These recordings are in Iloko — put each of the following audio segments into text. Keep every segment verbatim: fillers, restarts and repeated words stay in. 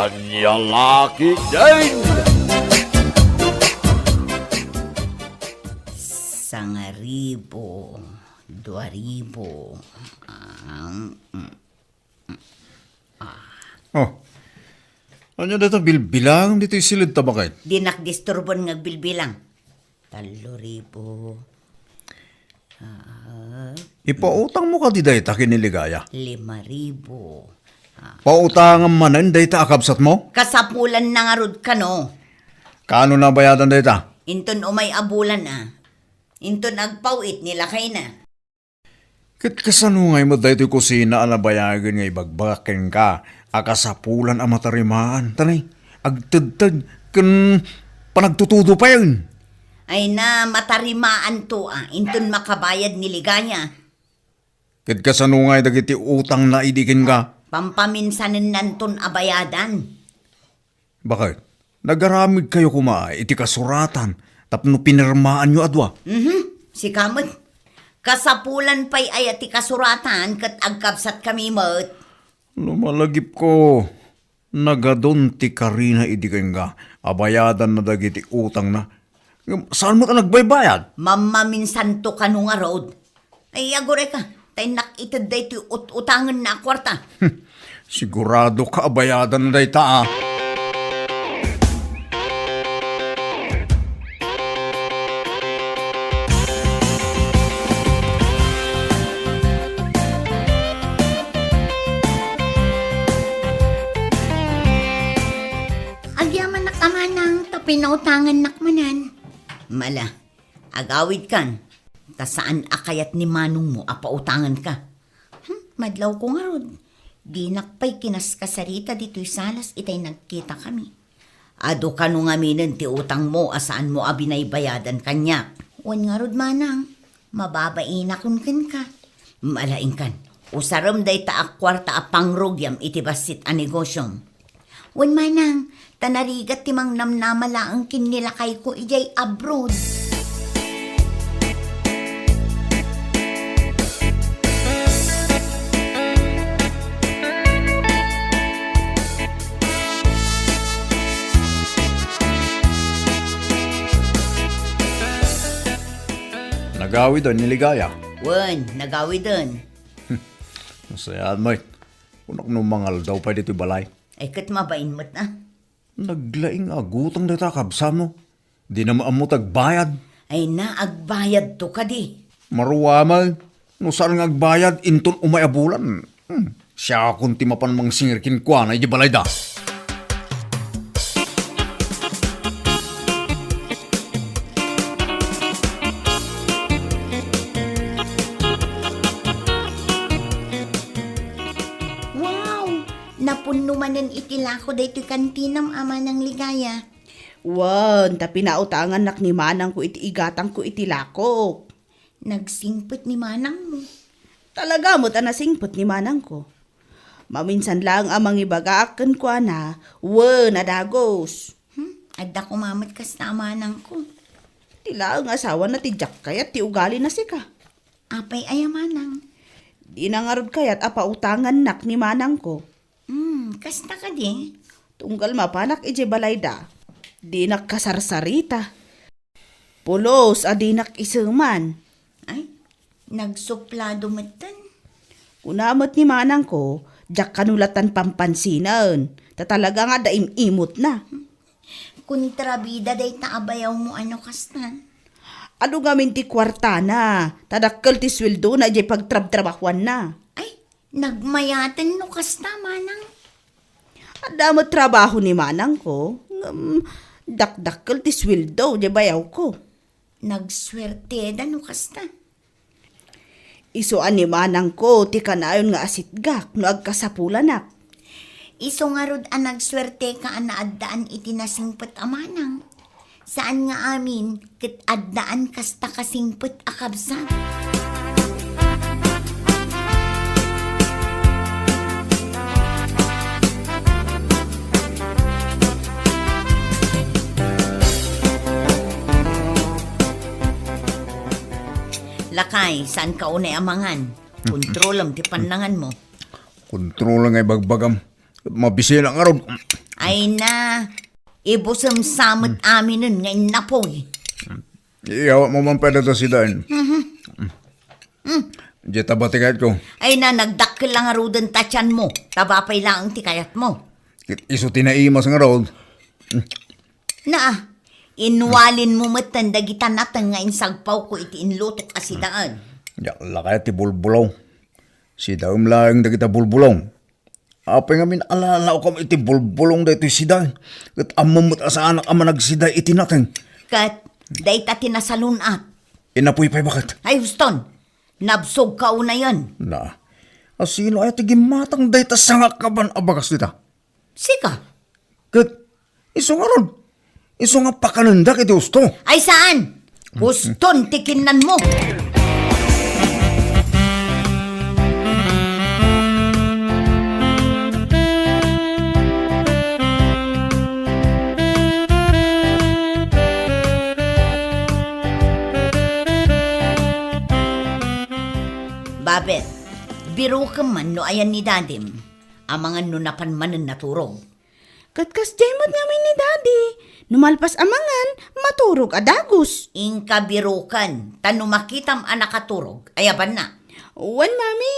Ania la ketdin? Sangaribu, duaribu. Ah, mm, mm, ah. Oh. Ania dayta bilbilang ditoy siled ta baket? Dinak disturban nga agbilbilang. Tallo ribu. Ah, Ipautangmo kadi dayta ken ni Ligaya? Lima ribu. Ah. Pautangam manen dayta a kabsatmo? Kasapulanna ngarud kano. Kaano nabayadan dayta? Inton umay a bulan a. Inton agpaw-it ni lakayna. Ket kasano ngay met daytoy kusina a nabayagen nga ibagbagak kenka a kasapulan a matarimaan, ta nay, agtedted ken panagtutudo payen? Ay na, matarimaanto a, inton makabayad ni Ligaya. Ket kasano ngay dagiti utangna idi kenka? Pampaminsanennanton a bayadan. Baket? Nagaramidkayo koma iti kasuratan tapno pinirmaanyo a dua? Mhm, sika met. Kasapulan pay aya ti kasuratan ket agkabsatkami met. No malagipko, nagadun ti karina idi kenka a bayadanna dagiti utangna. Ngem saan met a nagbaybayad? Mammaminsanto kano ngarud. Ay, agurayka, ta innak ited daytoy ut-utangenna a kuarta. Sigurado ka a bayadanna dayta, a. Agyamanak a manang ta pinautangannak manen. Mala, agawidkan, ta saan a kayat ni manongmo a pautanganka. Hmm, madlawko ngarud. Dinak pay kinaskasarita ditoy salas itay nagkitakami. Adu kano ngaminen ti utangmo a saanmo a binaybayadan kaniak? Wen ngarud, manang, mababainakon kenka. Mala, inkan, usarem dayta a kuarta a pangrugiam iti bassit a negosiom. Wen manang, ta narigat ti mangnamnama laeng ken ni lakayko idiay abroad. Nagawiden ni Ligaya? Wen, nagawiden. Nasayaat met. Kunak no mangaldaw pay ditoy balay. Ay, ket mabain met a. Naglaing a gutang dayta a kabsatmo. Dina met ammo ti agbayad. Ay na, agbayadto kadi. Maruaman, no saan nga agbayad, inton umay a bulan. Hmm, siakon ti mapan mangsingir kenkuana idiay balayda. Wow! Napunno manen iti lako daytoy kantinam a Manang Ligaya. Wen, ta pinautangannak ni manangko iti igatangko iti lakok. Nagsingpet ni manangmo. Talaga met a nasingpet ni manangko. Maminsan laeng a mangibagaak kenkuana, wen a dagus. Hmm, adda koma met kasta a manangko. Ti laeng asawana ti diak kayat ti ugalina sika. Apay aya manang? Dina ngarud kayat a pautangannak ni manangko. Hmm, kasta kadi? Tunggal mapanak idiay balayda, dinak kasarsarita. Pulos a dinak iseman. Ay, nagsuplado metten. Kuna met ni manangko, diak kano latan pampansinen. Ta talaga nga adda im-imotna. Kontrabida dayta a bayawmo a no kasta. Adu ngamin ti kuartana, ta dakkel ti sueldona idiay pagtrabtrabahuanna. Ay, nagmayaten no kasta, manang. Adda met trabaho ni manangko, ngem dakdakkel ti sueldo idiay bayawko. Nagsuerteda no kasta. Isu a ni manangko ti kanayon nga asitgak no agkasapulanak. Isu ngarud a nagsuerteka a naaddaan iti nasingpet a manang. Saan nga amin ket addaan kasta kasingpet a kabsat. Lakay, saan ka unay a mangan? Kontrolem ti pannanganmo. Kontrol nga ibagbagam. Mabisinak ngarud. Ay na, ibusemsamet aminen nga innapoy. Iyawatmo man pay dayta sidaen. Mhm. Mm. Diay ta batikayatko. Ay na, nagdakkel la ngaruden ta tianmo. Taba pay laeng ti kayatmo. Ket isu ti naimas ngarud. Naa, inwalinmo metten dagita nateng nga insagpawko iti inlutok a sidaen. Diak la kayat ti bulbulong. Sidaem laeng dagita bulbulong. Apay ngamin alalaokam iti bulbulong daytoy sidaen, ket ammom met a saanak a managsida iti nateng. Ket dayta ti nasalun-at. Innapoy pay baket. Ay, huston! Nabsogka unayen. Na, a sino aya ti gimmatang dayta sangakaban a bagas dita? Sika. Ket isu ngarud, isu nga pakanendak iti husto. Ay saan! Huston ti kinnanmo! Babet, birokem man no ayan ni Dadim. Amangan no napan manen naturog. Ket kasdiay met ngamin ni Daddy. No malpas a mangan, maturog a dagus. Inka biroken, ta no makitam a nakaturog, ayabanna. Wen, Mami.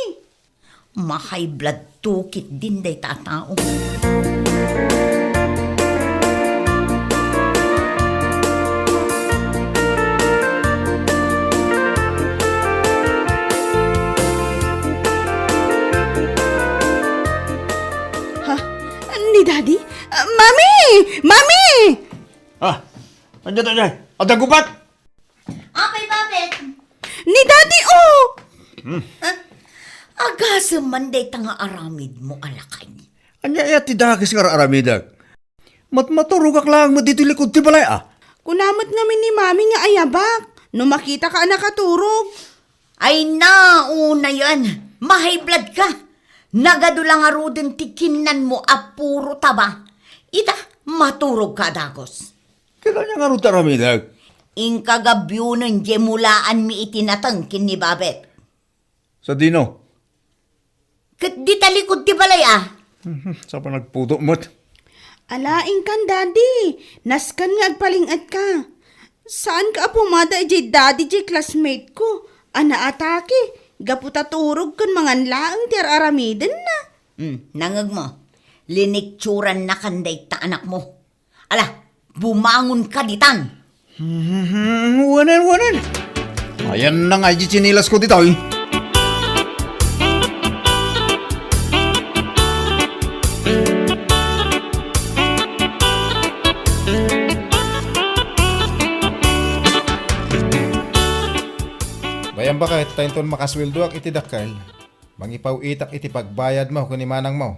Ma-high blood to ketdin dayta a tao. Ha? Ni Daddy? Ah, Mami! Mami! Ah, ania dayta? Adda gubat? Apay, Babet? Ni Daddy, oh! Hmm. Ah, agasem man dayta nga aramidmo a lakay. Ania aya ti dakes nga ar-aramidek? Mat-, maturogak laeng met ditoy likod ti balay, ah. Kuna met ngamin ni Mami nga ayabak, no makitaka a nakaturog. Ay, na, unayen, ma-high blood ka. Nagadu la ngaruden ti kinnanmo a puro taba. Ita, maturogka a dagus. Ket ania ngarud ti aramidek? Inka gabionen diay mulaanmi iti nateng ken ni Babet. Sadino? Ket dita likod ti balay, a. Mhm, sa panagputo met. Ala, inkan, Daddy. Nasken nga agpaling-etka. Saanka a pumada idiay Daddy diay classmate ko a naatake gapu ta turog ken mangan laeng ti ar-aramidenna. Hmm, nangngegmo. Linikturannakan dayta anakmo. Ala, bumangonka ditan. Hmm, wanen, wanen. Ayanna nga idiay tsinilasko ditoy. Bayam baket, ta inton makasueldoak iti dakkel, mangipaw-itak iti pagbayadmo ken ni manangmo.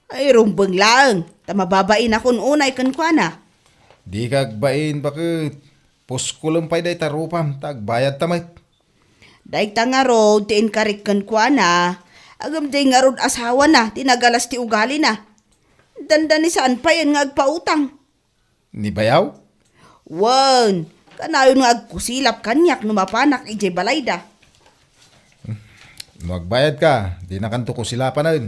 Ay, rumbeng laeng, ta mababainakon unay kenkuana. Dika agbain, baket. Puskolem pay dayta rupam, ta agbayadta met. Dayta ngarud ti inkarik kenkuana, ngem diay ngarud asawana ti nagalas ti ugalina. Dandani saan payen nga agpautang. Ni bayaw? Wen, kanayon nga agkusilap kaniak no mapanak idiay balayda. No agbayadka, dinakanto kusilapanen.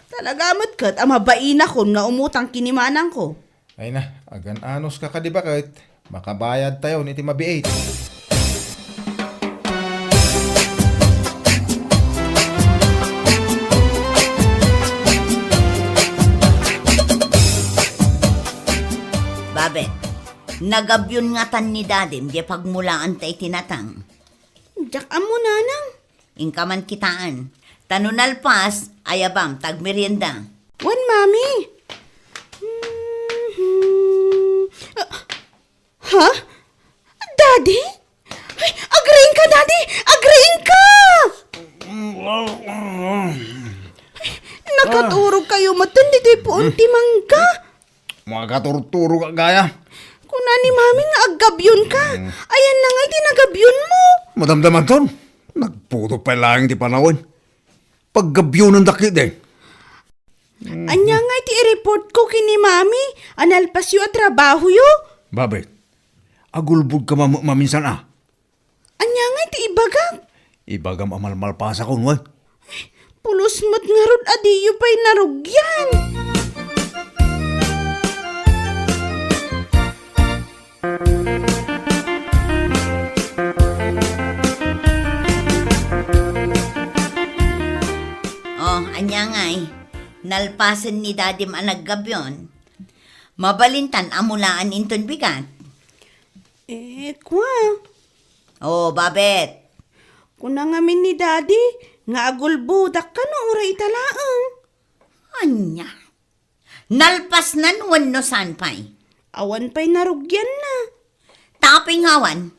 Talaga met ket a mabainakon nga umutang ken ni manangko. Ay na, agan-anos ka kadi baket, makabayadtayon iti mabiit. Babet, nagabion ngatan ni Dadim diay pagmulaanta iti natang. Diak ammo, nanang. Inka man kitaen. Ta no nalpas, ayabam, ta agmerienda. Wen, Mami. Mhm. Ah, ha? Daddy? Ay, agriingka, Daddy! Agriingka! Ay, nakaturogkayo metten ditoy puon ti mangga. Makaturturog a gaya. Kuna ni Mami nga aggabion ka. Mm. Ayanna ngay ti nagabion mo. Madamdamanton, nagputo pay laeng ti panawen. Paggabionendak ketdi. Ania ngay ti i-report ko ken ni Mami a nalpasyo a trabahoyo? Babet, agulbod ka ma-, maminsan a. Ania ngay ti ibagak? Ibagam a malmalpasakon, wen. Pulos met ngarud a diyo pay narugian. Nalpasen ni Dadim a naggabion. Mabalintan a mulaan inton bigat. Eh, kwa? Oh, babet. Kuna ngamin ni Daddy nga agulbodak kano uray ita laeng. Ania? Nalpasnan wenno saan pay? Awan pay narugianna. Tapay nga awan,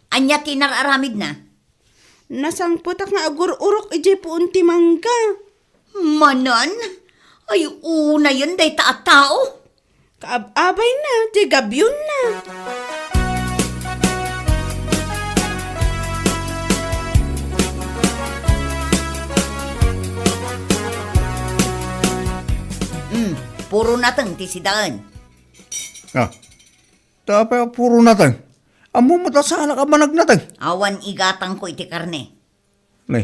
ania ti nar-aramidna? Nasangpetak nga agur-urok idiay puon ti mangga. Manan? Ay, unayen dayta a tao. Kaab-abayna, ti gabionna. Hmm, puro nateng ti sidaen. Ah, ta apay a puro nateng? Ammom met a saanak a managnateng. Awan igatangko iti karne. Ne,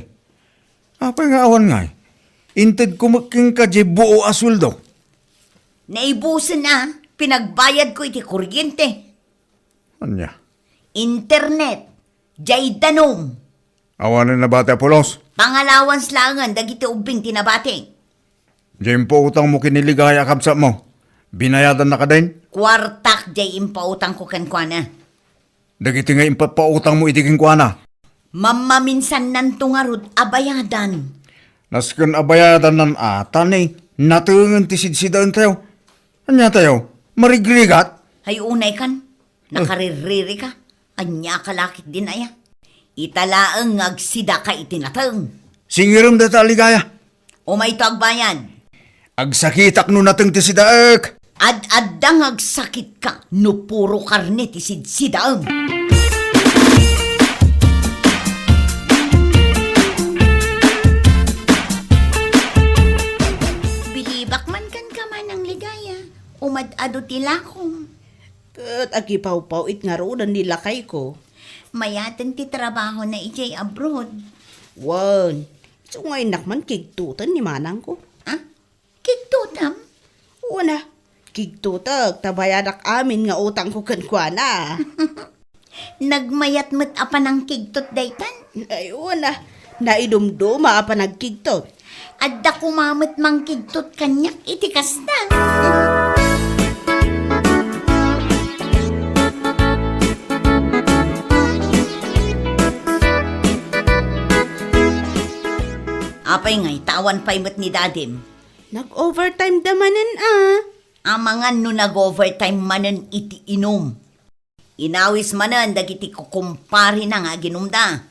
apay nga awan ngay? Intedko met kenka diay buo a sueldo. Naibusen a, pinagbayadko iti kuryente. Ania? Internet, diay danum. Awanen nabati a pulos? Pangalawas laengen dagiti ubbing ti nabati. Diay impautangmo ken ni Ligaya a kabsatmo, binayadanna kadin? Kuartak diay impautangko kenkuana. Dagiti nga impapautangmo iti kenkuana, mammaminsannanto ngarud a bayadan. Nasken a bayadannan a, ta ne, natengen ti sidsidaentayo. Ania tayo? Marigrigat? Ay, unay kan. Eh. Nakaririri ka. Ania ka lakit din aya? Ita laeng nga agsida ka iti nateng. Singirem dayta a Ligaya. Umayto agbayad. Agsakitak no nateng ti sidaek. Ad-adda nga agsakitka no puro karne ti sidsidaem. Bilibak man kan ka, Manang Ligaya. Umad-ado ti lakom. Ket agipawpaw-it ngaruden ni lakayko. Mayaten ti trabahona idiay abroad. Wen, isu nga innak man kigtoten ni manangko. Ah? Kigtotam? Wen a, kigtotek ta bayadak amin nga utangko kenkuana. Nagmayat met a panangkigtot daytan? Ay, wen a, naidumduma a panagkigtot. Adda koma met mangkigtot kaniak iti kasta. Apay ngay, ta awan pay met ni Dadim? Nag-overtime da manen a. Amangan no nag-overtime manen iti inum. Inawis manen dagiti kukumparena nga aginumda.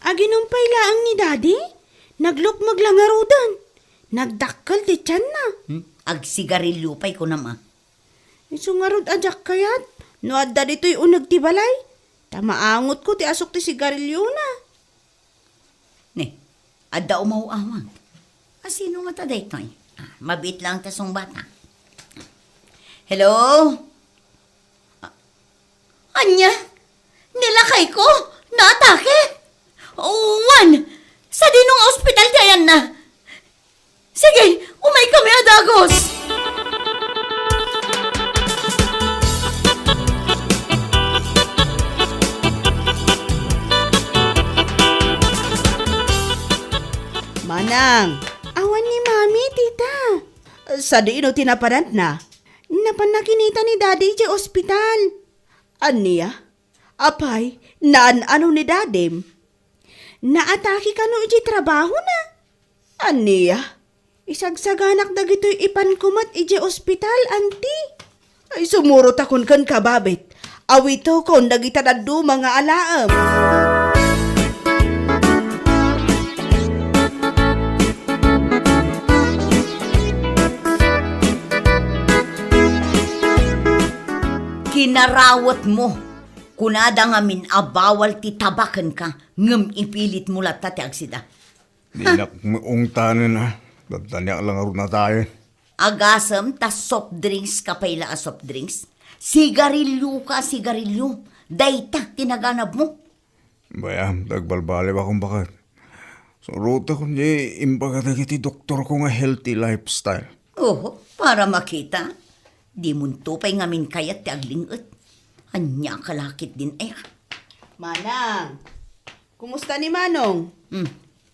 Aginum pay laeng ni Daddy? Naglukmeg la ngaruden. Nagdakkel ti tianna. Hmm? Agsigarilio pay kunam a. Isu ngarud a diak kayat, no adda ditoy uneg ti balay, ta maangotko ti asuk ti sigariliona. Ne, adda umaw-awag. A, sino ngata daytoy? Ah, mabiit lang ta sungbata. Hello? Ah, ania? Ni lakayko? Naatake? Wen, sadino nga ospital ti ayanna? Sige, umaykami a dagus! Manang, awan ni Mami, Tita. Sadino ti napananna? Napanna kinita ni Daddy idiay ospital. Ania? Apay, naan-ano ni Dadim? Naatake kano idiay trabahona? Ania? Isagsaganak dagitoy ipanko met idiay ospital, Auntie. Ay, sumurotakon kenka, Babet. Awitokon dagita dadduma nga alaem. Kinarawetmo. Kunada ngamin a bawal ti taba kenka, ngem ipilitmo latta ti agsida. Dinak ungtanen a. Dadaniak la ngarud natayen. Agasem ta soft drinks ka pay la a soft drinks? Sigarilio ka a sigarilio. Dayta ti naganabmo. Bayam, nagbalbaliw akon baket. Surotakon diay imbaga dagiti doktorko nga healthy lifestyle. Oho, para makita. Dimonto pay ngamin kayat ti agling-et. Ania ka lakit din aya? Manang, kumusta ni Manong? Hmm.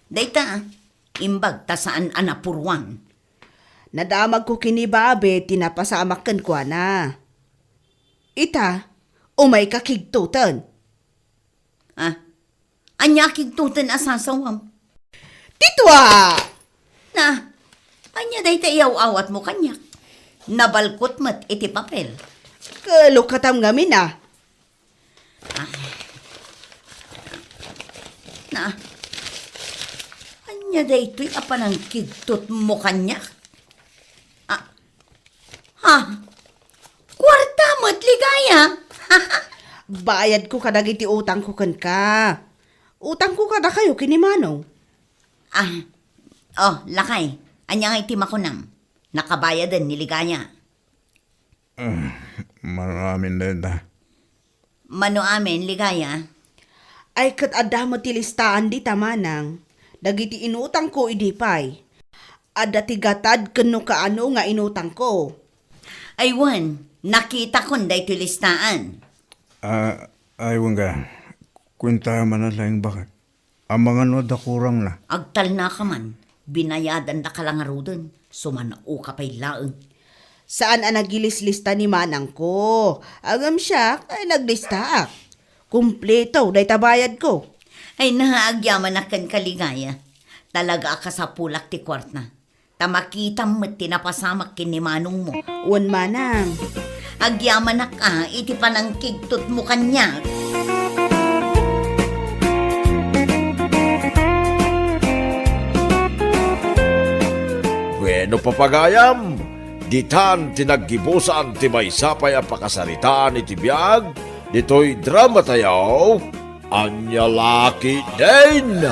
Dayta, ah. Imbag ta saan a napuruan. Nadamagko ken ni Babe ti napasamak kenkuana. Ita, umayka kigtoten. Ah, ania kigtoten a sasawam? Ti tua! Na, ania dayta iyaw-awatmo kaniak? Nabalkot met iti papel. Ket lukatam ngamin a. Ah. Na, ania daytoy a panangkigtotmo kaniak? Ah, ha? Kuarta met, Ligaya? Bayadko kadagiti utangko kenka. Utangko kadakayo ken ni Manong. Ah, oh, lakay, ania ngay ti makunam? Nakabayaden ni Ligaya. Ah, mano amin dayta? Mano amin, Ligaya? Ay, ket adda met ti listaan dita, Manang. Dagiti inutangko idi pay. Adda ti gatad ken no kaano nga inutangko. Ay wen, nakitakon daytoy listaan. Ah, ay wen ka. Kuenta man laeng bakak. Amangan no adda kurangna. Agtalnaka man, binayadandaka la ngaruden, sumano ka pay laeng. Saan a nagilislista ni manangko. Ngem siak, ay, naglistaak. Kumpleto dayta bayadko. Ay, na, agyamanak kenka, Ligaya. Talaga a kasapulak ti kuarta. Ta makitam met ti napasamak ken ni manongmo. Wen, manang. Agyamanak a iti panangkigtotmo kaniak. Bueno, papagayam, ditan ti naggibusan ti maysa pay a pakasaritaan iti biag ditoy dramatayo. Ania la ketdin?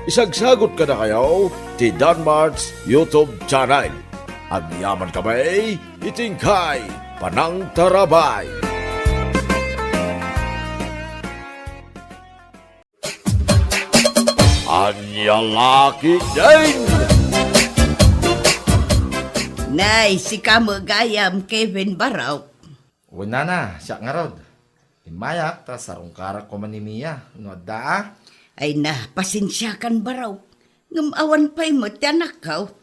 Isagsagut kadakayo ti Danmart's YouTube channel. Agyaman kami iti inkay panangtarabay. Ania la ketdin? Nay, sika met gayam, Kevin Barok. Wen, nana, siak ngarud. Immayak ta sarungkarak koma ni Mia no adda a. Ay na, pasensiakan, Barok. Ngem awan pay met ti anakko.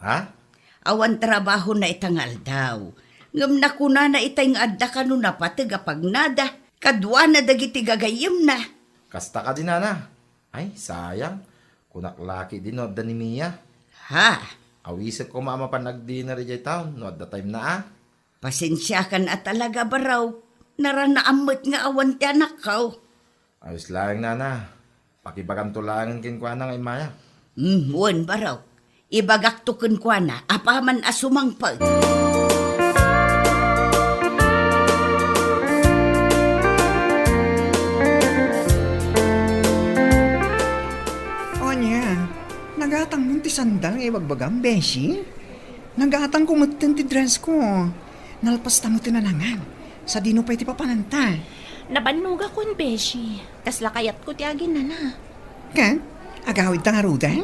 Ha? Awan trabahona ita nga aldaw. Ngem nakunana itay nga adda kano napateg a pagnada. Kaduana dagiti gagayyemna. Kasta kadi, nana? Ay, sayang. Kunak la ketdi no adda ni Mia. Ha? Awisek koma a mapan agdinner idiay town no adda timena a. Pasensiakan a talaga, Barok. Naranaam met nga awan ti anakko. Ayos laeng, nana. Pakibaganto laengen kenkuana nga immayak. Hmm, wen, Barok. Ibagakto kenkuana apaman a sumangpet. Ania, nagatangmon ti sandal nga ibagbagam, Beshi? Nagatangko metten ti dress ko. Nalpasta metten a nangan. Sadino pay ti papananta? Nabannogakon, Beshi. Kasla kayatko ti aginana. Ket, agawidta ngaruden?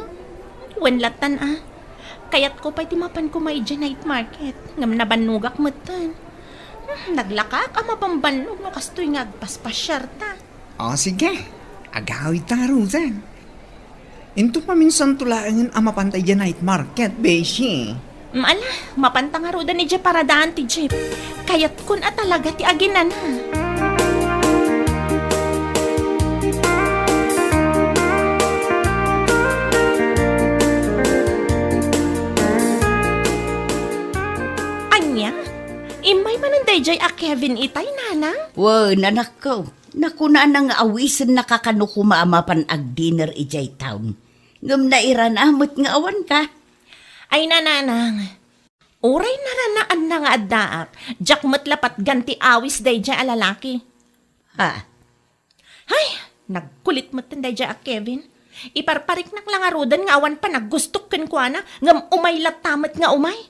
Wen lattan a. Kayatko pay ti mapan koma idiay night market. Ngem nabannogak metten. Hmm, naglakaak a mabambannog no kastoy nga agpaspasiarta. O, sige. Agawidta ngaruden. Inton maminsanto laengen a mapanta idiay night market, Beshi. Mm, ala, mapanta ngaruden idiay paradaan ti jeep. Kayatkon a talaga ti aginana. Ania? Immay manen daydiay a Kevin itay, nanang? Wen, anakko. Nakunana nga awisennaka kano koma a mapan agdinner idiay town. Ngem nairana met nga awanka. Ay, nanang, uray naranaanna nga addaak, diak met la patgan ti awis daydiay a lalaki. Ha? Ay, nagkulit metten daydiay a Kevin. Iparpariknak la ngaruden nga awan panagustok kenkuana, ngem umay latta met nga umay.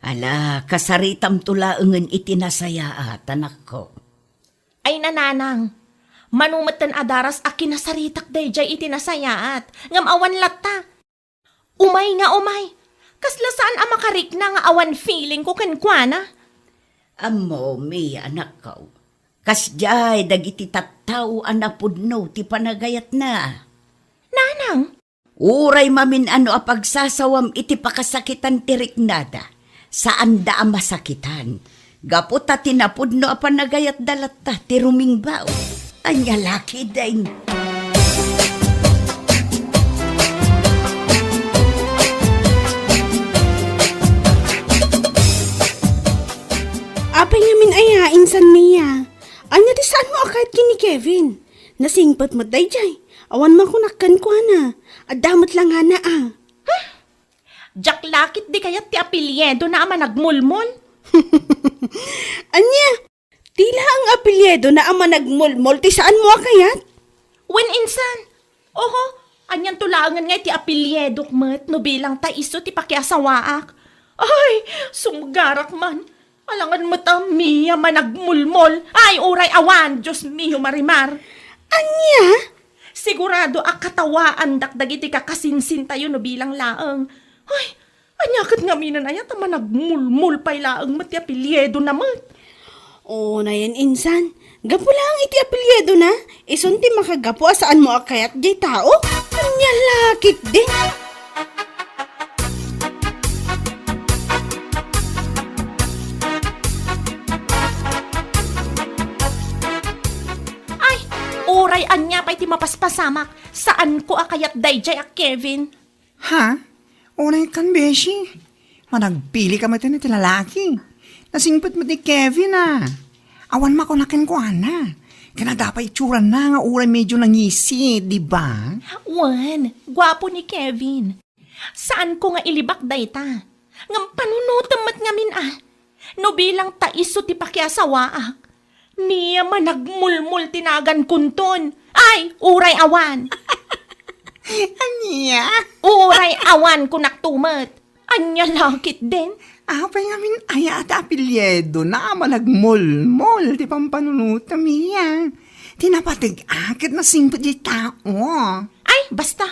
Ala, kasaritamto laengen iti nasayaat, anakko. Ay, nanang, mano metten a daras a kinasaritak daydiay iti nasayaat, ngem awan latta. Umay nga umay. Kasla saan a makarikna nga awan feelingko kenkuana. Ammo, Mia, anakko. Kasdiay dagiti tattao a napudno ti panagayatna. Nanang, Uray mamin-ano a pagsasawam iti pakasakitan ti riknada, saanda a masakitan, gapu ta ti napudno a panagayatda latta ti rumingbaw. Ania la ketdin? Apay ngamin aya, Insan Mia? Ania ti saanmo a kayat ken ni Kevin? Nasingpet met daydiay. Awan makunak kenkuana. Adda met la ngana a. Diak la ketdi kayat ti apelyedona a Managmulmol. Ania? Ti laeng apelyedona a Managmulmol ti saanmo a kayat? Wen, Insan. Oho, anianto laengen nga iti apelyedok met no bilang ta isu ti pakiasawaak? Ay, sumgarak man. Alangan met a Mia Managmulmol. Ay, uray awan, Dios mio, Marimar. Ania? Sigurado a katawaandak dagiti kakasinsintayo no bilang laeng. Ay, ania ket ngamin aya ta Managmulmol pay laeng met ti apelyedona met? Unayen, Insan. Gapu laeng iti apelyedona, isun ti makagapu a saanmo a kayat diay tao? Ania la ketdin? Ay, uray ania pay ti mapaspasamak, saanko a kayat daydiay a Kevin. Ha? Unay kan, beshi. Managpili ka met iti lalaki. Nasingpet met ni Kevin a. Awan makuna kenkuana. Ken adda pay itsurana nga uray medyo nangisit, di ba? Wen, guapo ni Kevin. Saanko nga ilibak dayta. Ngem panunotem met ngamin a. No bilang ta isu ti pakiasawaak, Mia Managmulmol ti nagankonton. Ay, uray awan. Ania? Uray awan, kunakto met. Ania la ketdin? Apay ngamin aya ti apelyedona a Managmulmol ti pampanunotem, Mia. Ti napateg-ak ket nasingpet diay tao. Ay, basta.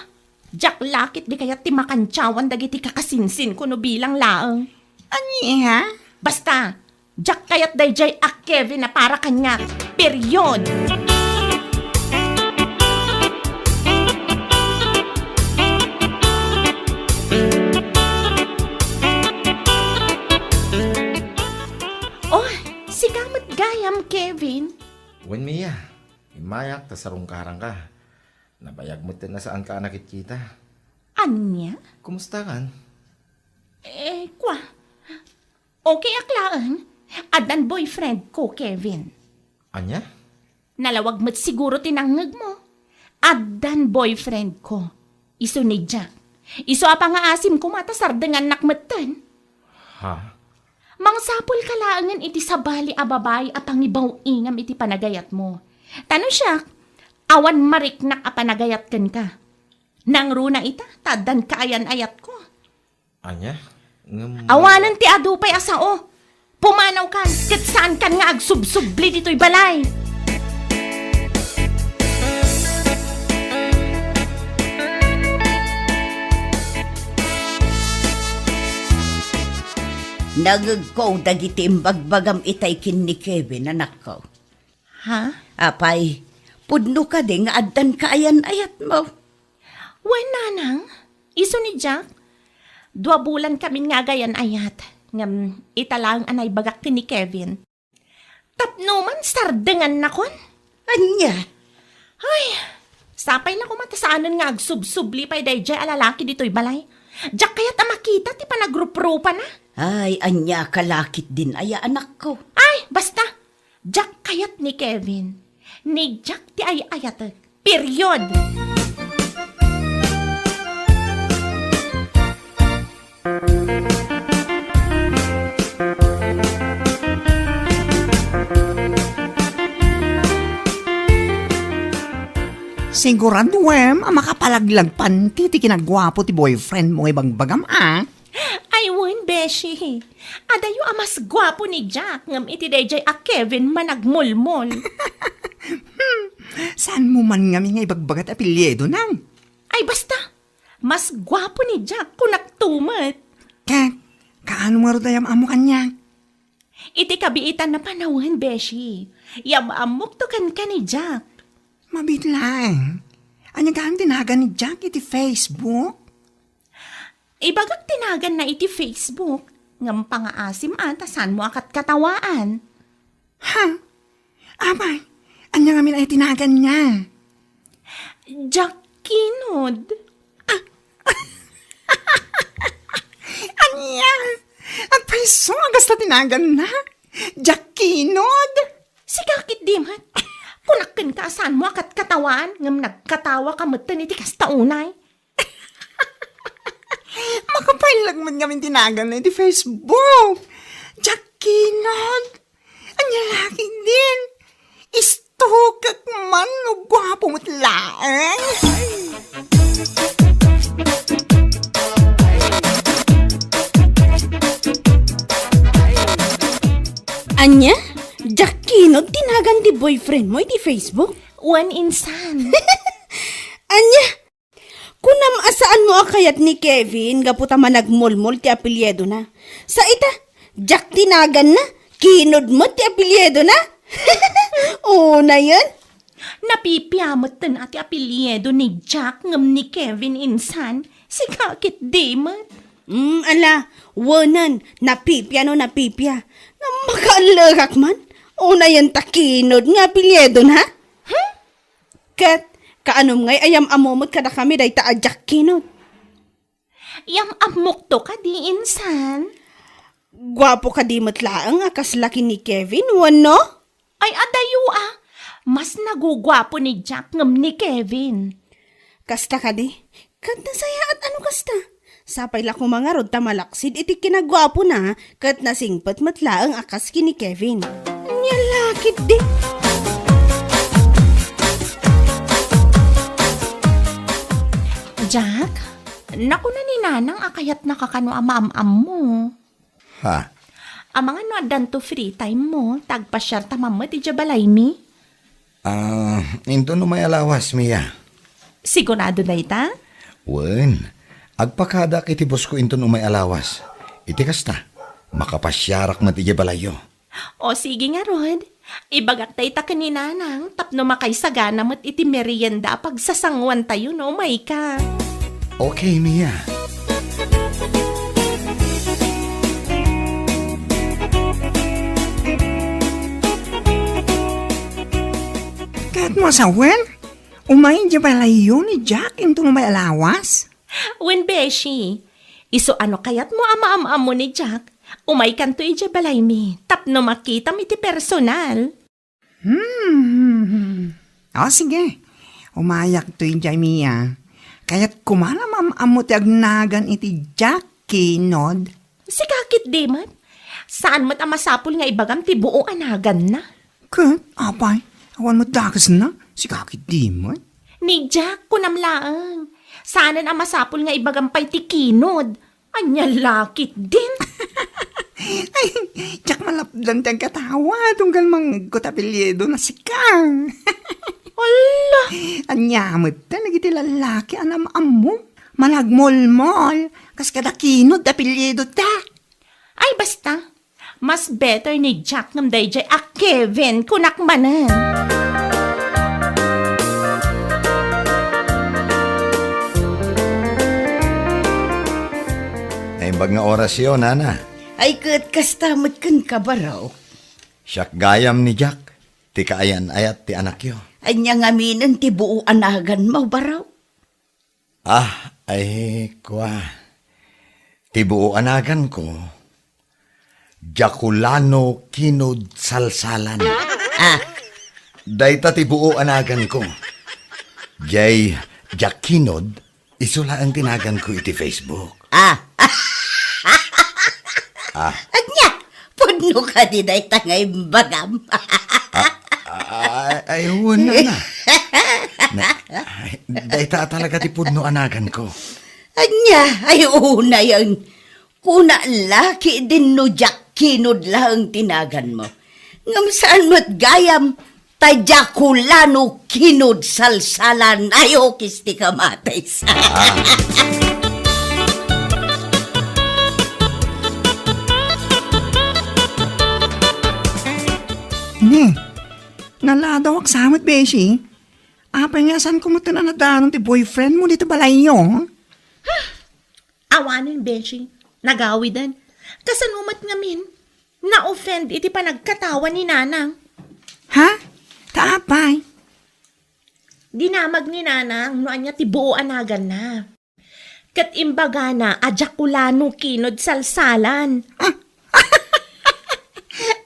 Diak la ketdi kayat ti makantiawan dagiti kakasinsinko no bilang laeng. Ania? Basta, diak kayat daydiay a Kevin a para kaniak. Period! Oh, sika met gayam, Kevin. Wen, Mia, immayak ta sarungkaranka. Nabayag met a saanka a nakitkita. Ania? Kumustakan? Eh, kua. Okay ak laeng. Addan boyfriend ko, Kevin. Ania? Nalawag met siguro ti nangngegmo. Addan boyfriend ko. Isu ni Jack. Isu a pangaasim koma ta sardengannak metten. Ha? Mangsapulka laengen iti sabali a babai a pangibaw-ingam iti panagayatmo. Ta no siak, awan mariknak a panagayat kenka. Nangruna ita, ta addan kaayan-ayatko. Ania? Ngem awanen ti adu pay a sao. Pumanawkan, ket saankan nga agsubsubli ditoy balay. Nangngegko dagiti imbagbagam itay ken ni Kevin, anakko. Ha? Apay, pudno kadi nga addan kaayan-ayatmo? Wen, nanang, isu ni Jack, dua bulan kamin nga agayan-ayat, ngem ita laeng a naibagak ken ni Kevin. Tapno man sardengannakon. Ania? Ay, sapay la koma ta saanen nga agsubsubli pay daydiay a lalaki ditoy balay. Diak kayat a makita ti panagruprupana. Ay, ania ka la ketdin aya, anakko? Ay, basta. Diak kayat ni Kevin. Ni Jack ti ay-ayatek. Period! Siguraduem a makapalaglag panti ti kinaguapo ti boyfriend mo nga ibagbagam, a? Ay, wen, beshi. Adayo a mas guapo ni Jack ngem iti daydiay a Kevin managmulmol. Saan mo man ngamin nga ibagbaga ti apelyido, nang? Ay, basta. Mas guapo ni Jack, kunak tumet. Ket, kaano ngarud a yam-ammo kaniak? Iti kabiitan a panawen, beshi. Yam-ammokto kenka ni Jack. Mabiit laeng. Ania gayam ti nagan ni Jack iti Facebook? Ibagak ti naganna iti Facebook, ngem pangaasim a ta saanmo a katkatawaan. Ha? Apay, ania ngamin aya ti naganna? Jack Kinod. Ah! Ania? Agpayso a kasta ti naganna? Jack Kinod? Sika ketdi met. Kunak kenka a saanmo a katkatawaan, ngem nagkatawaka metten iti kasta unay. Makapaillag met ngamin ti naganna iti Facebook. Jack Kinod. Ania la ketdin? Istukek man no guapo met laeng. Ania? Jack Kinod ti nagan ti boyfriend mo iti Facebook? Wen, insan. Ania? Kunam a saanmo a kayat ni Kevin gapu ta managmolmol ti apelyidona. Sa ita, Jack ti naganna, Kinod met ti apelyidona. Unayen. Napipia metten a ti apelyido ni Jack ngem ni Kevin insan. Sika ketdi met. Mm, ala, wenen, napipia no napipia. Ngem makaallekak man. Unayen ta Kinod nga apelyidona. Hmm? Ket, kaanom ngay a yam-ammo met kadakami dayta a Jack Kinod? Yam-ammokto kadi, insan? Guapo kadi met laeng a kasla ken ni Kevin, wenno? Ay, adayo a. Mas naguguapo ni Jack ngem ni Kevin. Kasta kadi? Ket nasayaat a no kasta. Sapay la koma ngarud ta malaksid iti kinaguapona ket nasingpet met laeng a kas ken ni Kevin. Ania la ketdi? Jack, nakuna ni Nanang a kayatnaka kano a maam-ammo. Ha? Amangan no addanto free time mo, ta agpasiarta man met idiay balaymi. Ah, inton umay a lawas, Mia. Sigurado dayta? Wen, agpakadak iti busko inton umay a lawas. Iti kasta, makapasiarak met idiay balayyo. O sige ngarud, ibagak dayta ken ni Nanang tapno makaisagana met iti merienda a pagsasanguantayo no umayka. Okay, Mia. Kayatmo a sawen? Umay idiay balayyo ni Jack inton umay a lawas? Wen, beshi. Isu a no kayatmo a maam-ammo ni Jack, umaykanto idiay balaymi tapno makitam iti personal. Hmm. O, sige. Umayakto idiay, Mia. Kayatko man a maam-ammo ti agnagan iti Jack Kinod. Sika ketdi met. Saan met a masapul nga ibagam ti buo a naganna. Ket, apay, awan met dakesna. Sika ketdi met. Ni Jack, kunam laeng. Saanen a masapul nga ibagam pay ti Kinod. Ania la ketdin? Ay, diak malapdan ti agkatawa, tunggal mangngegko ti apelyidona sika. Ala! Ania met dagiti lallaki a naam-ammo? Managmolmol, kas kada Kinod ti apelyidoda. Ay, basta. Mas better ni Jack ngem daydiay a Kevin, kunak manen. Naimbag nga orasyo, nana. Ay, ket kasta met kenka, baro. Siak gayam ni Jack, ti kaayan-ayat ti anakyo. Ania ngaminen ti buo a naganmo, baro? Ah, ay, kua. Ti buo a naganko, Jakulano Kinod Salsalan. Ah. Dayta ti buo a naganko. Jay Jack Kinod, isu laeng ti naganko iti Facebook. Ah. Ah. Ania? Pudno kadi dayta nga imbagam? Ah, ah, ay, wen, na. Na, ay, dayta talaga ti pudno a naganko. Ania? Ay, unayen. Kuna la ketdin no Jack Kinod laeng ti naganmo. Ngem saan met gayam, ta Jakulano Kinod Salsalan, ay, okis ti kamatis. Ah. Ne, naladawak sa met, beshi. Apay nga saan ko met a nadanon ti boyfriend mo dita balayyo? Awanen, Beshi. Nagawiden. Kasano met ngamin? Na-offend iti panagkatawa ni Nanang. Ha? Ta apay? Dinamag ni Nanang no ania ti buo a naganna. Ket imbagana a Jakulano kinod salsalan. Ah!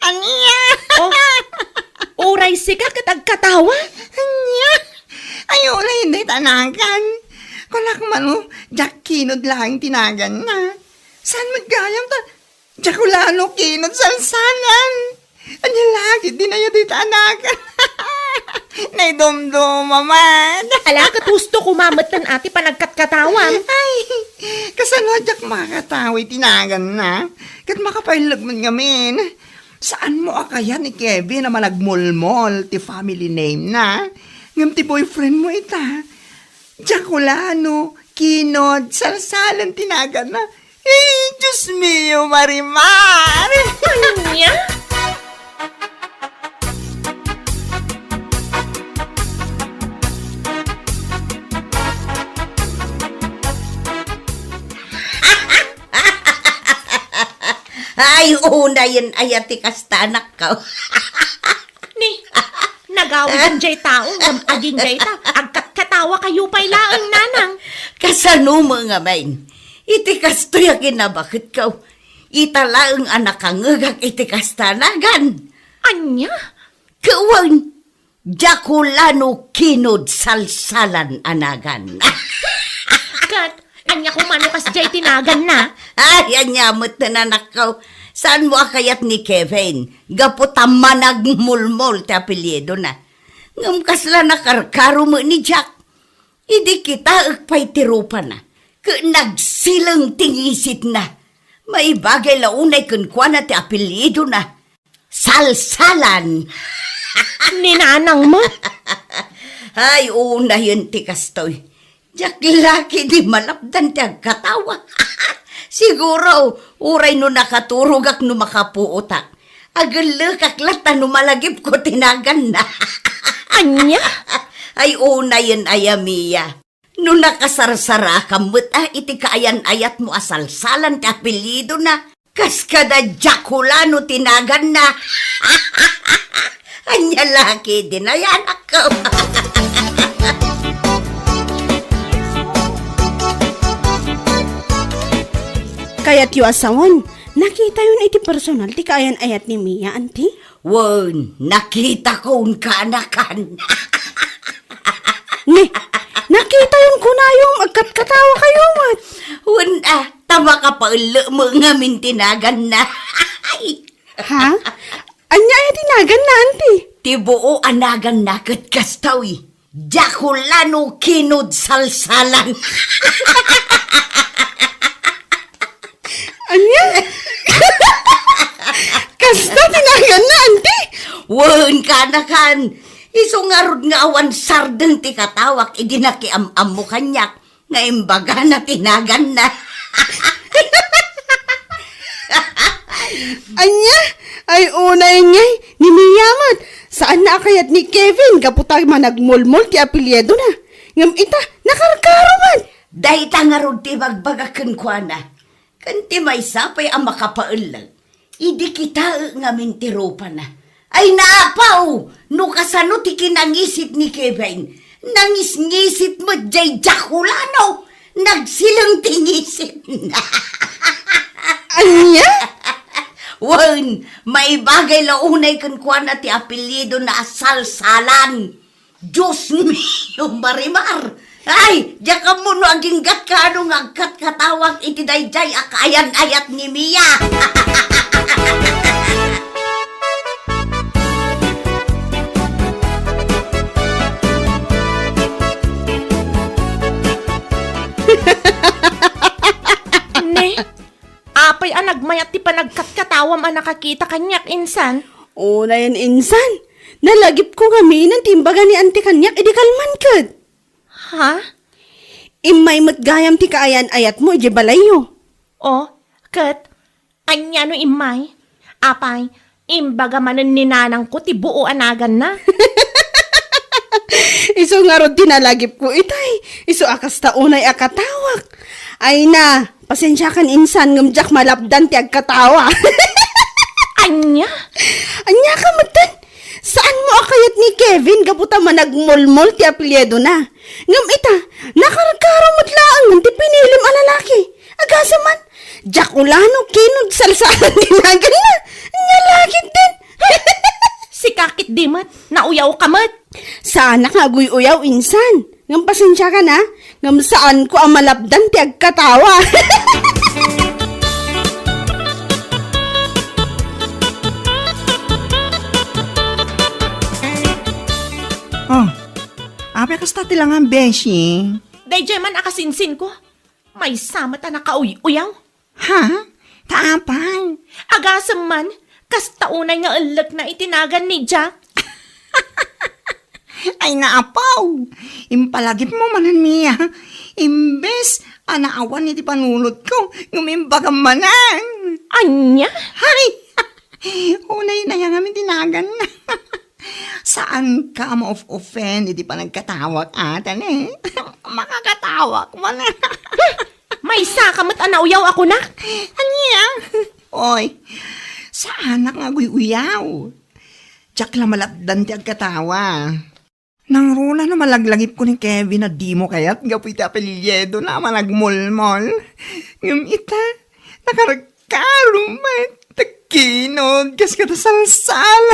Ania? Oh, uray sika ket agkatawa? Ania? Ay, uray, dayta a nagan. Kunak mano, Jack kinod laeng ti naganna. Saan met gayam ta Jakulano kinod salsalan. Ania la ketdin aya dayta a nagan? Naidumduma man. Ala, ket husto koma metten a ti panagkatkatawam. Ay, kasano a diak makakatawa iti naganna? Ket makapailleg met ngamin. Saanmo a kayat ni Kevin a managmulmol ti family name na? Ngem ti boyfriend mo ita, Jakulano kinod salsalan ti naganna. Eh, Diyos mio, Marimar! Ania? Ay, unayen aya ti kasta, anakko. Ni, nagawid jay tao, ngem agingga ita, agkatkatawa kayo pay laeng, Nanang. Kasano met ngamin? Iti kastoy a kinabaketko, ita laeng a nakangngegak iti kasta a nagan. Ania? Ket wen, Jakulano kinod salsalan a nagan. Ket, ania koma no kasjay ti naganna? Ay, ania met, anakko. Saanmo a kayat ni Kevin, gapu ta managmulmol ti apelyidona. Ngem kasla nakarkaro met ni Jack. Idi kitaek pay ti rupana, ket nagsileng ti ngisitna. Maibagay la unay kenkuana ti apelyidona. Salsalan. Ni Nanang met? Ay, unayen ti kastoy. Diak la ketdi malapdan ti agkatawa. Siguro, uray no nakaturogak no makapuotak, agellekak latta no malagipko ti naganna. Ania? Ay, unayen aya, Mia. No nakasarsarakam met a iti kaayan-ayatmo a salsalan ti apelyidona, kas kada Jakulano ti naganna. Ania la ketdin aya, anakko? Kayatyo a sawen, nakitayon iti personal ti kaayan-ayat ni Mia, anti? Wen, nakitakon, kanakan. Ni, nakitayon kunayo, agkatkatawa kayo met. Wen, a, ta makapaellek met ngamin ti naganna. Ha? Ania aya ti naganna, anti? Ti buo a naganna ket kastoy. Jakulano kinod salsalan. Ania? Kasta ti naganna, anti? Wen, kanakan. Isu ngarud nga awan sardeng ti katawak idi nakiam-ammo kaniak nga imbagana ti naganna. Ania? Ay, unay ngay, ni Mia met. Saanna a kayat ni Kevin gapu ta managmulmol ti apelyidona. Ngem ita, nakarkaro met. Dayta ngarud ti ibagbagak kenkuana. Ken ti maysa pay a makapaellek, idi kitaek ngamin ti rupana. Ay, naapaw! No kasano ti kinangisit ni Kevin, nangisngisit met jay Jakulano. Nagsileng ti ngisit. Ania? Wen, maibagay la unay kenkuana ti apelyidona a Salsalan. Dios mio, Marimar! Ay, diak ammo no aginggatka no nga agkatkatawak iti daydiay a kaayan-ayat ni Mia. Ne, apay a nagmayat ti panagkatkatawam a nakakita kaniak insan? Unayen insan, nalagipko ngamin ti imbaga ni Auntie kaniak idi kalman ket. Ha? Immay met gayam ti kaayan-ayatmo idiay balayyo. O, ket ania no immay? Apay, imbaga manen ni nanangko ti buo a naganna. Isu ngarud ti nalagipko itay. Isu a kasta unay a katawak. Ay na, pasensiakan insan ngem diak malapdan ti agkatawa. Ania? Ania ka metten? Saanmo a kayat ni Kevin gapu ta managmolmol ti apelyidona. Ngem ita, nakarkaro met laeng ti pinilim a lalaki. Agasem man, diak ulano kinod salsaan ti naganna. Ania la ketdin? Sika ketdi met, nauyaw ka met. Saanak nga aguy-uyaw insan. Ngem pasensiakan a, ngem saanko a malapdan ti agkatawa. Oh, apay kasta ti langan, beshi? Daydiay man a kasinsinko. Maysa met a nakauy-uyaw. Ha? Ta apay? Agasem man, kasta unay nga ellekna iti nagan ni Jack. Ay, naapaw! Impalagipmo manen, Mia. Imbes a naawan iti panunotko, ngem imbagam manen. Ania? Ay! Unay nayangam iti nagan. Saanka a ma-off-offend iti panagkatawak, atan, eh? Makakatawak man. Maysa ka met a nauyaw a kunak? Ania? Oy, saanak nga aguy-uyaw. Diak la malapdan ti agkatawa. Nangruna no malaglagipko ni Kevin a dimo kayat gapu iti apelyidona a managmolmol. Ngem ita, nakarkaro met, nagkinod, kas kada salsal.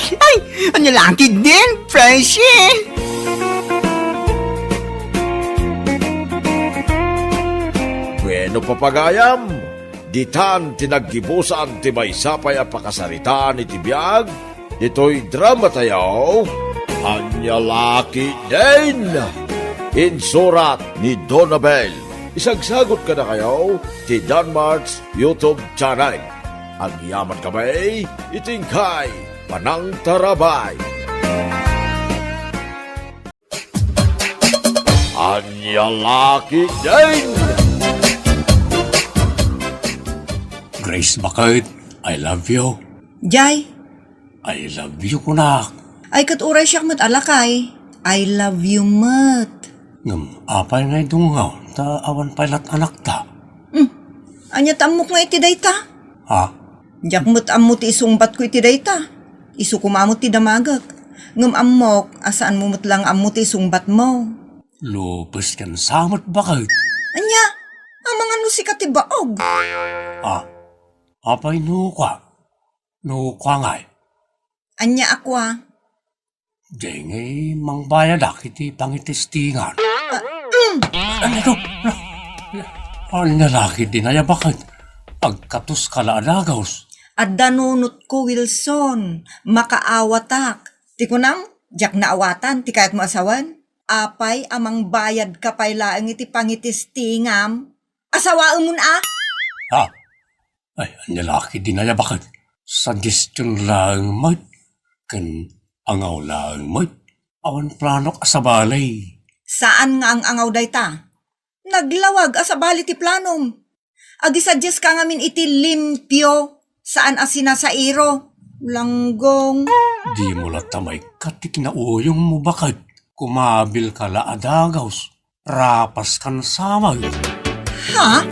Ay, ania la ketdin, Freshy? Bueno, papagayam, ditan ti naggibusan ti maysa pay a pakasaritaan iti biag ditoy dramatayo, Ania la ketdin? Insurat ni Donabel. Isagsagot kadakayo ti Danmart's YouTube channel. Agyamankami iti inkay panangtarabay. Ania la ketdin? Grace, bakit? I love you. Jay, I love you, kunak. Ay, ket uray siak met a lakay. I love you met. Ngem apay nga idungngaw ta awan pay lat-anakta? Hmm. Ania ta ammok nga iti dayta? Ha? Diak met ammo ti isungbatko iti dayta. Isu koma met ti damagek. Ngem ammok a saanmo met la nga ammo ti isungbatmo. Lupes ken sa met, bakit? Ania? Amangan no sika ti baog. Ah, apay no kua? No kua ngay? Ania a kua? Dengay mangbayadak iti pangitestingan. Ah, mm. Ano to? Ania la ketdin aya, bakit? Agkatoska la a dagus. Adda nunotko, Wilson. Makaawatak. Ti kunam, diak naawatan ti kayatmo a sawen. Apay a mangbayadka pay laeng iti pangitestingam? Asawaemon a? Ha? Ay, ania la ketdin aya, bakit? Suggestion laeng met, ken angaw laeng met. Awan planok a sabali. Saan nga ang-angaw dayta? Naglawag a sabali ti planom. Agisuggeska ngamin iti limpio, saan a sinasairo. Langgong. Dimo latta maikkat ti kinauyongmo, bakit? Kumabilka la a dagus. Rapaskan sa met. Ha?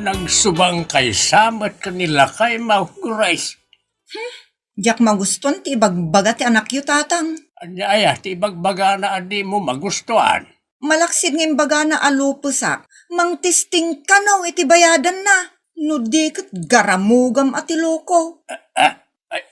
Nagsubangkay sa met ken ni lakaymo, Grace. Hmm? Diak magustuan ti ibagbaga ti anakyo, Tatang. Ania aya ti ibagbagana a dimo magustuan? Malaksid nga imbagana a lupesak, mangtesting kano iti bayadanna. No di ket garamugam a ti loko. Ah, ah, ay,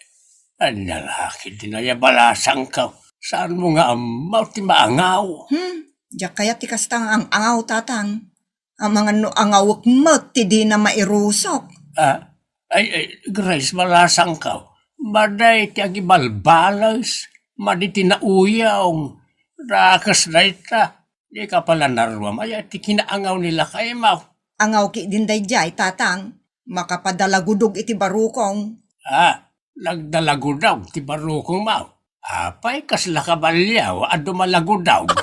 ania la ketdin aya balasangko? Saanmo nga ammo ti maangaw? Hmm, diak kayat ti kasta nga ang-angaw, Tatang. Amangan no angawek met ti dina mairusok. Ah, ay, ay, Grace, balasangko. Madi ti agibalbalas, madi ti nauyong. Dakes dayta. Dika pay la naruam aya ti kinaangaw ni lakaymo. Angaw ketdin daydiay, Tatang. Makapadalagudog iti barukong. Ah, nagdalagudog ti barukongmo. Apay, kasla kabalio a dumalagudog?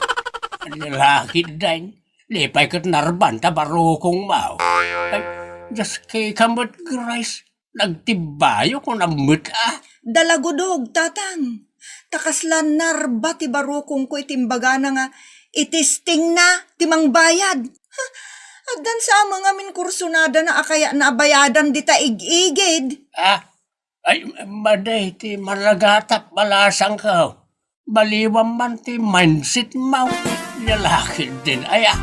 Ania la ketdin, lipay ket narban ta barukongmo. Ay, just kika met, Grace. Nagtibbayo kunam met a. Dalagudog, Tatang. Ta kasla narba ti barukongko iti imbagana nga itestingna ti mangbayad. Ha, addan sa a ngamin kursunadana a kayatna a bayadan dita ig-igid. Ah, ay, madi ti managatap, balasangko. Baliwam man ti mindsetmo. Nia la ketdin aya.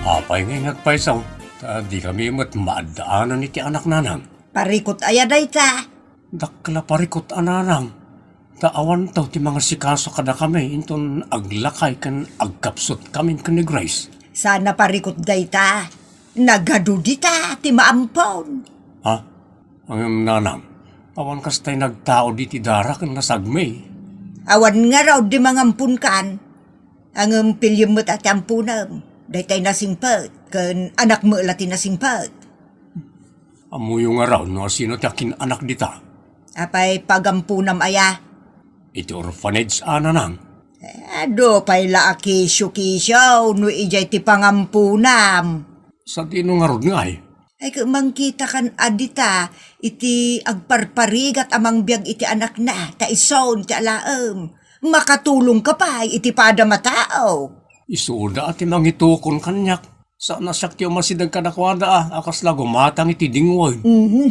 Apay ngay nga agpayso, ta dikami met maaddaanan iti anak, Nanang? Parikut aya dayta? Dakkel a parikut a, Nanang, ta awanto ti mangasikaso kadakami inton aglakay ken agkapsutkamin ken ni Grace. Saan a parikut dayta. Nagadu dita ti maampon. Ha? Ngem, Nanang, awan kasta ti nagtaud iti dara ken nasagmi. Awan ngarud ti mangamponkan. Ngem piliem met a ti amponem. Daytay nasingpet, ken anakmo la ti nasingpet. Ammoyo ngarud no asino ti akin-anak dita? Apay pagamponam aya? Iti orphanage a, Nanang. Eh, adu pay la a kisio-kisio no idiay ti pangamponam. Sadino ngarud ngay? Ay, ket mangkitakan a dita iti agparparigat a mangbiag iti anakna, ta isun ti alaem. Makatulongka pay iti padam a tao. Isuda a ti mangitukon kaniak. Saan a siak ti umasideg kadakuada a, a kasla gumatang iti dingwen. Mhm.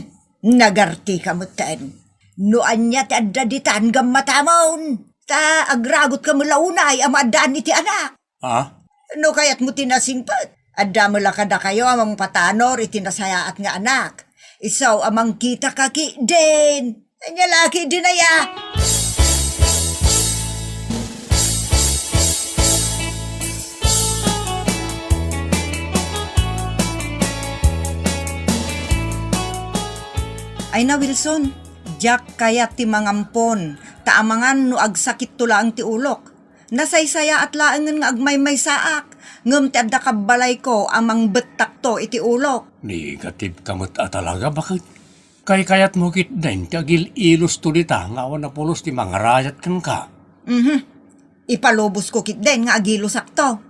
Nagartika metten. No ania ti adda ditan, gammatamon. Ta agragutka met la unay a maaddaan iti anak. Ha? No kayatmo ti nasingpet, adda met la kadakayo a mangpatanor iti nasayaat nga anak. Isu a mangkitaka ketdin. Ania la ketdin aya? Ay na, Wilson, diak kayat ti mangampon, ta amangan no agsakitto laeng ti ulok. Nasaysayaat laengen nga agmaymaysaak, ngem ti adda kabbalayko a mangbettakto iti ulok. Negative ka met a talaga, baket. Kaykayatmo ketdin ti agil-ilosto dita nga awan a pulos ti mangarayat kenka. Mhm. Ipalubosko ketdin nga agilosakto.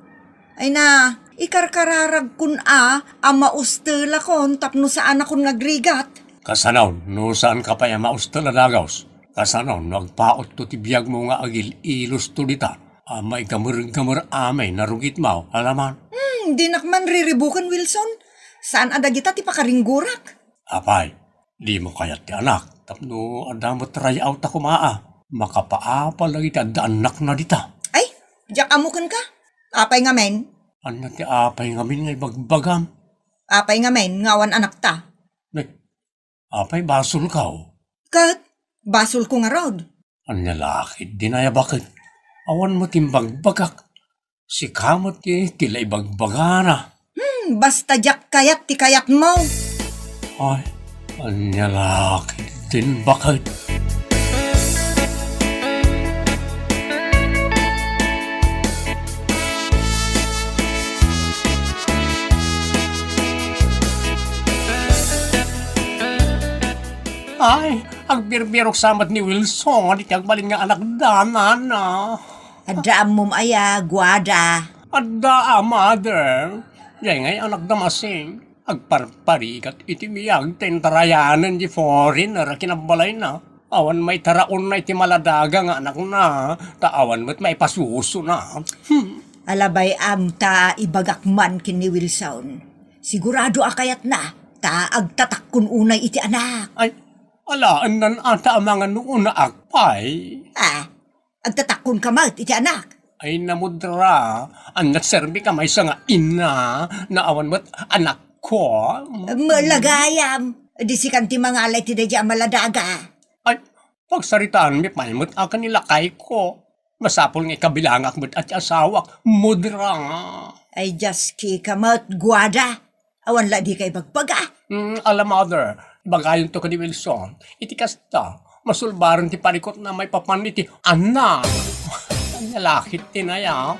Ay na, ikarkararagkon a, a maustelakon tapno saanakon nga agrigat. Kasano, no saanka pay a maustel a dagus? Kasano no agpautto ti biagmo nga agil-ilosto dita a maigamer-gamer amin a rugitmo, alaman? Hmm, dinak man riribuken, Wilson. Saan a dagita ti pakaringgorak? Apay, dimo kayat ti anak tapno adda met ray-awta koma a makapaapal dagiti adda annakna dita? Ay, diak ammo kenka. Apay ngamin? Ania ti apay ngamin nga ibagbagam? Apay ngamin nga awan anakta? Apay basolko? Ket basolko ngarud. Ania la ketdin aya, baket? Awan met imbagbagak. Sika met ti, ti la ibagbagana. Hmm, basta diak kayat ti kayatmo. Ay, ania la ketdin, baket? Ay, agbirbirok sa met ni Wilson iti agbalin nga anakda, nana. Adda ammom aya, Guada? Adda a, mother. Jay ngay anakda masing. Agparparigat iti biag ta intarayanen di foreigner a kinabalayna. Awan maitaraonna iti maladaga nga anakna, ta awan met maipasusona. Hmm. Alabay-am ta ibagak man ken ni Wilson. Sigurado a kayatna, ta agtatakkon unay iti anak. Ay, alaennan a ta amangan no unaak pay. Ah, agtatakkonka met iti anak. Ay, namudra, ania ti serbika maysa nga ina, no awan met anakko. Malagayam, di sikan ti mangala iti daydi a maladaga. Ay, pagsaritaanmi pay met a ken ni lakayko. Masapul nga ikabilangak met a ti asawak, mudra. Ay, diaskika met, Guada. Awan la dika ibagbaga. Mm, ala, mother, ibagayonto ken ni Wilson. Iti kasta, masulbaren ti parikutna maipapan iti anak. Ania la ketdin aya?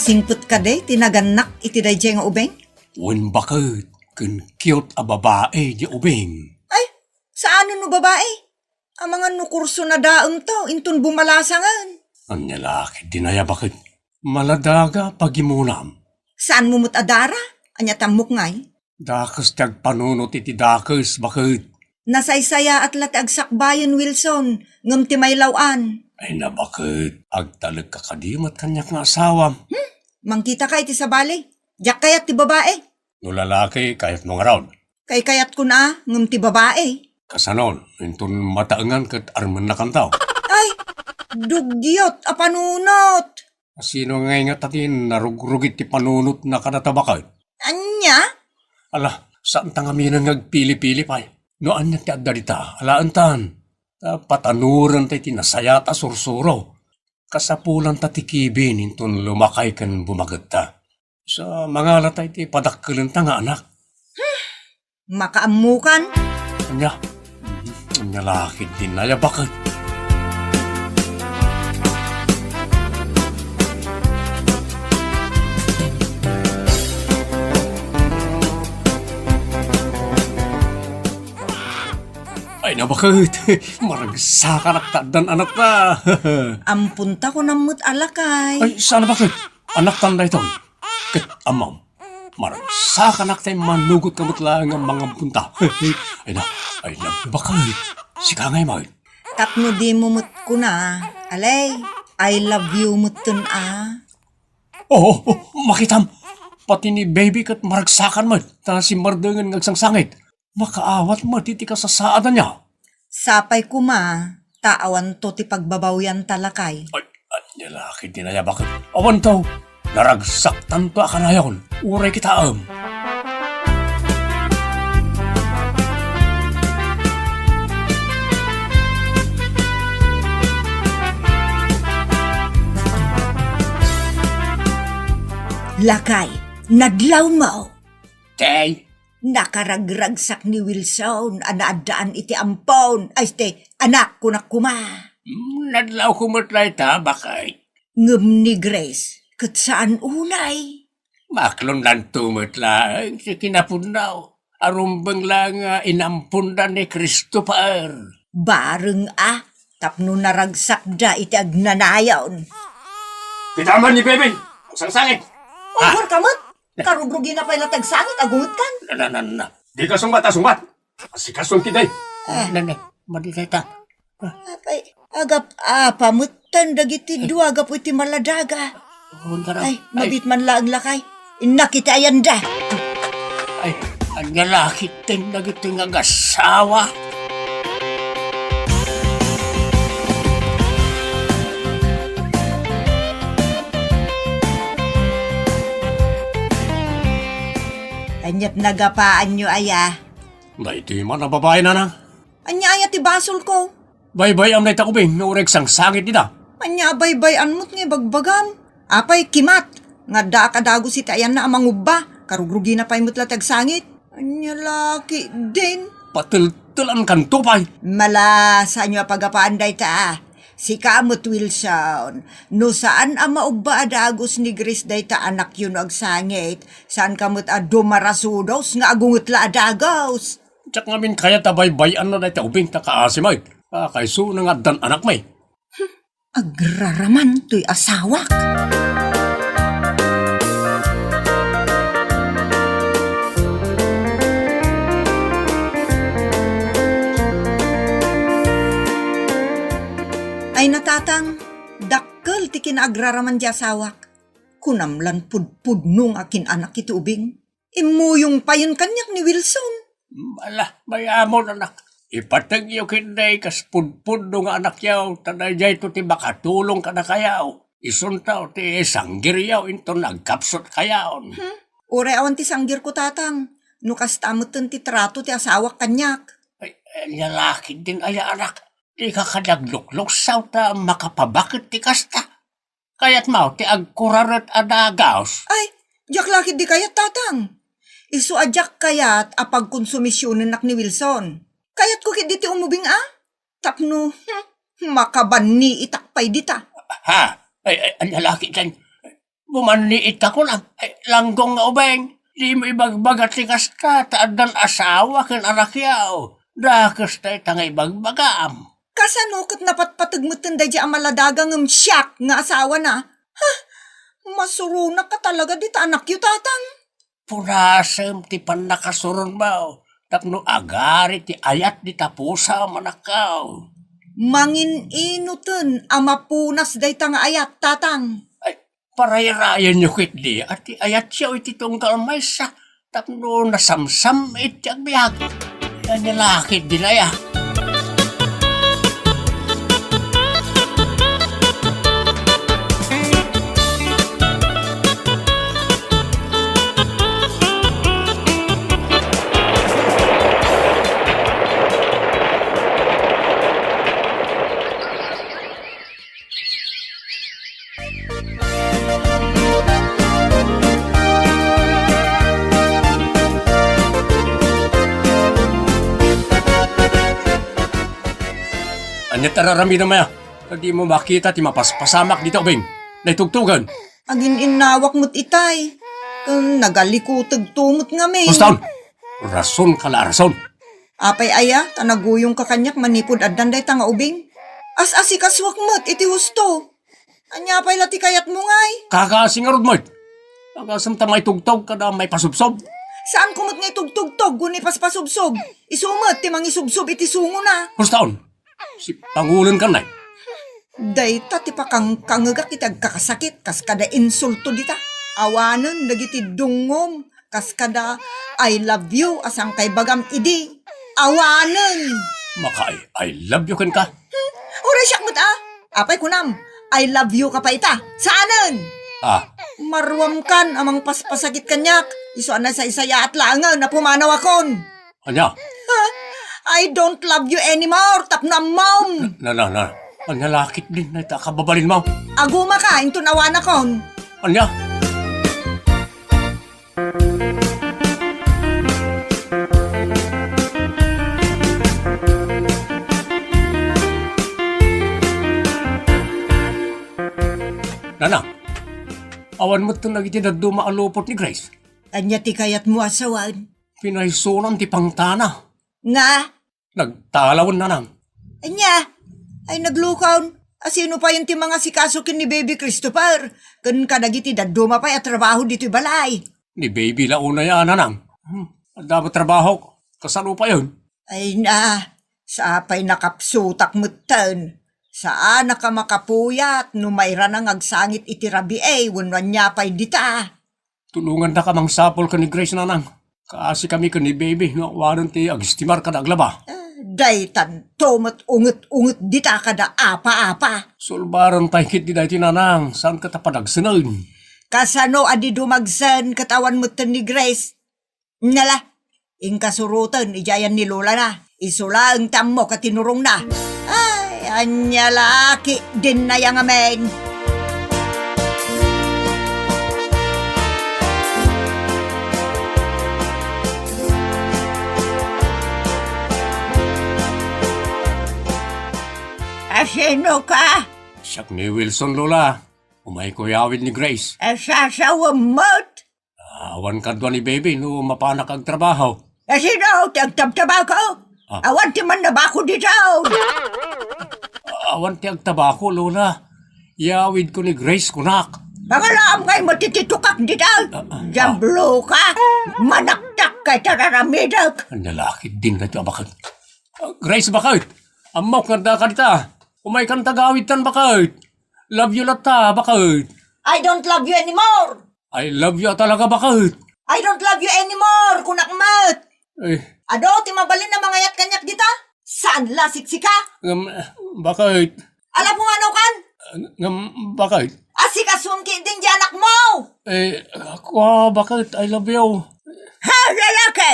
Singpet kadi ti nagannak iti daydiay nga ubing? Wen baket, ken cute a babai diay ubing. Ay, saan no babai? Amangan no kurso na daem to, inton bumalasangen. Ania la ketdin aya baket? Maladaga pagimunam. Saan mo met a dara? Ania ti ammok ngay? Dakes ti agpanunot iti dakes, baket. Nasaysayaat la ti agsakbayen, Wilson, ngem ti maylaw-an. Ay na, baket, agtalekka kadi met kaniak nga asawam. Hmm? Mangkitaka iti sabali. Diak kayat ti babai. No lalaki, kayatmo ngarud? Kaykayatko na, ngem ti babai. Kasano, inton mataengan ket armennakanto? Ay, dugyot a panunot! Sino ngay ngata ti narugrugit ti panunotna kadata, baket? Ania? Ala, saanta ngamin nga agpili-pili pay. No ania ti adda dita, alaentan. Ta patanuren tay ti nasayaat a sursuro. Kasapulanta ti kibin inton lumakay ken bumagetta. Sa mangala tay ti padakkelenta nga anak. Makaammokan. Ania? Mhm. Ania la ketdin aya baket? Ay na, baket. Maragsakanak ta addan anakta. Amponta kunam met a lakay. Ay, saan a, baket? Anaktan daytoy. Ket ammom, maragsakanak tay manugotka met laeng a mangamponta. Ay na, I love you, baket. Sika ngay met. Tapno dimo met kuna, alay, I love you metten a. Oo, oo, makitam. Pati ni baby ket maragsakan met, ta simmardengen nga agsangsangit. Makaawat met iti kasasaadanna. Sapay koma, ta awanto ti pagbabawianta, lakay. Ay, ania la ketdin aya baket? Awanto, naragsaktanto a kanayon. Uray kitaem. Lakay, nadlawmo. Tay? Nakaragragsak ni Wilson a naaddaan iti ampon. Ay, ti anak, kunak koma. Hmm, nadlawko met layta, baket. Ngem ni Grace, ket saan unay. Maklondanto met laeng ti kinapunna. Arumbeng laeng nga inamponda ni Christopher. Bareng a, tapno naragsakda iti agnanayon. Kitaem ni baby, agsangsangit. Over ka met? Karugrugina pay la ti agsangit, agungetkan. Na, na, na, na. Dika sungbat, a, sungbat. Asikason ti day. Ah. Na, na, madi dayta. Apay, agap-apa metten dagiti dua gapu iti maladaga. Ay, ay, mabit man laeng lakay. Innak iti ayanda. Ay, ania la ketdin dagiti nga agasawa? Aniat nagapaanyo aya? Daytoy man a babai, nanang. Ania aya ti basolko? Baybay-am dayta ubing nga uray agsangsangit dita. Ania a baybay-an met nga ibagbagam? Apay, kimat, nga addaak a dagus iti ayanna a mangubba, karugrugina pay met la ti agsangit. Ania la ketdin? Pateltelankanto pay. Mala, saanyo a pagapaan dayta, a. Sika met, Wilson, no saan a maubba a dagus ni Grace dayta anakyo no agsangit, saanka met a dumarasudos nga agunget la a dagus. Diak ngamin kayat a baybay-anna dayta ubing ta kaasi met. Kakaisuna nga addan anakmi. Agraraman toy asawak. Ay, natatang, dakkel ti kinaagraraman di asawak. Kunam lan pudpudno nga akin-anak iti ubing. Immuyong payen kaniak ni Wilson. Ala, mayamon, anak. Ipatengyo ketdi kas pudpudno nga anakyo, ta daydiayto ti makatulong kadakayo. Isunto ti sanggiryo inton agkapsutkayon. Hmm? Uray awan ti sanggirko, tatang. No kasta metten ti trato ti asawak kaniak. Ay, ania la ketdin aya, anak? Dika kadi aglukluksaw ta makapabaket ti kasta. Kayatmo ti agkuraret a dagus? Ay, diak la ketdi kayat, tatang. Isu a diak kayat a pagkonsumisionennak ni Wilson. Kayatko ketdi ti umubing a. Tapno, hmm, makabanniitak pay dita. Ha? Ay, ay, ania la ketdin? Bumanni ita kunam, ay, langgong nga ubing. Dimo ibagbaga ti kasta, ta addan asawa ken anakyo. Dakes dayta nga ibagbagam. Kasano ket napatpateg metten daydiay a maladaga ngem siak nga asawana? Ha? Masuronak a talaga dita anakyo, Tatang. Punasem ti pannakasuronmo tapno agari ti ayat dita pusam, anakko. Mangin-inoten a mapunas dayta nga ayat, Tatang. Ay, parayrayenyo ketdi a ti ayatyo iti tunggal maysa tapno nasamsam iti agbiag. Ania la ketdin aya? Ania ti ar-aramidem aya? Ta dimo makita ti mapaspasamak dita ubing? Naitugtogen. Agin-innawak met itay. Ken nagalikuteg to met ngamin. Hustaon! Rasonka la a rason. Apay aya, ta naguyongka kaniak manipud addan dayta nga ubing? As-asikasuak met iti husto. Ania pay la ti kayatmo ngay? Kakaasi ngarud met. Agasem ta maitugtog kada maipasubsob. Saanko met nga itugtugtog wenno ipaspasubsob. Isu met ti mangisubsob iti sungona. Hustaon. Sipangulenkan, nay. Dayta ti pakangkangegak iti agkakasakit kas kada insulto dita. Awanen dagiti dungngom kas kada "I love you" a sangkaibagam idi. Awanen! Maka-I, I love you kenka? Hmm, uray siak met a. Apay kunam, "I love you" ka pay ita. Saanen! Ah. Maruamkan a mangpaspasakit kaniak. Isu a nasaysayaat laengen a pumanawakon. Ania? Ha? "I don't love you anymore," tapno ammom. Na, na, na. Ania la ketdin dayta a kababalinmo? Agumaka, inton awanakon. Ania? Nanang, awan metten dagiti dadduma a lupot ni Grace. Ania ti kayatmo a sawen? Pinaysunan ti pangtana. Nga? Nagtalawen, Nanang. Ania? Ay, naglukon. A sino payen ti mangasikaso ken ni Baby Christopher? Ken kadagiti dadduma pay a trabaho ditoy balay? Ni Baby la unay a, Nanang. Hmm, adda met trabahok. Kasano payen? Ay na, sa pay nakapsutak metten. Saanak a makapuyat no mairana nga agsangit iti rabii wenno ania pay dita. Tulongandaka a mangsapul ken ni Grace, Nanang. Kaasikami ken ni Baby no awanen ti agistimar kada aglaba. Ah, daytanto met unget-unget dita kada apa-apa. Sulbaren pay ketdi daytoy, Nanang, saanka ta padagsenen. Kasano a di dumagsen ket awan metten ni Grace? Nala, inka suroten idiayan ni Lolana. Isu laeng ti ammok a tinurongna. Ay, ania la ketdin aya ngamin. A sinoka? Siak ni Wilson, Lola. Umayko iyawid ni Grace. A sasawem met? Awan kadua ni Baby no mapanak agtrabaho. A sino ti agtabtabako? Ah. Awan ti mannabako dita. Awan ti agtabako, Lola. Iyawidko ni Grace, kunak. Pangalaam kay matititukak dita. Ah, ah, ah. Diablo ka. Manaktak kay tararamidek. Ania la ketdin daytoy a baket? Ah, Grace, baket. Ammok nga addaka dita. Umaykan ta agawidtan, baket. Love you latta, baket. I don't love you anymore. I love you talaga, baket. I don't love you anymore, kunak met. Eh. Adu ti mabalin a mangayat kaniak dita? Saan la siksika? Ngem, baket. Ala, pumanawkan? Ngem, baket. Asikasuem ketdin diay anakmo! Eh, kua, baket, I love you. Ha, lalaki!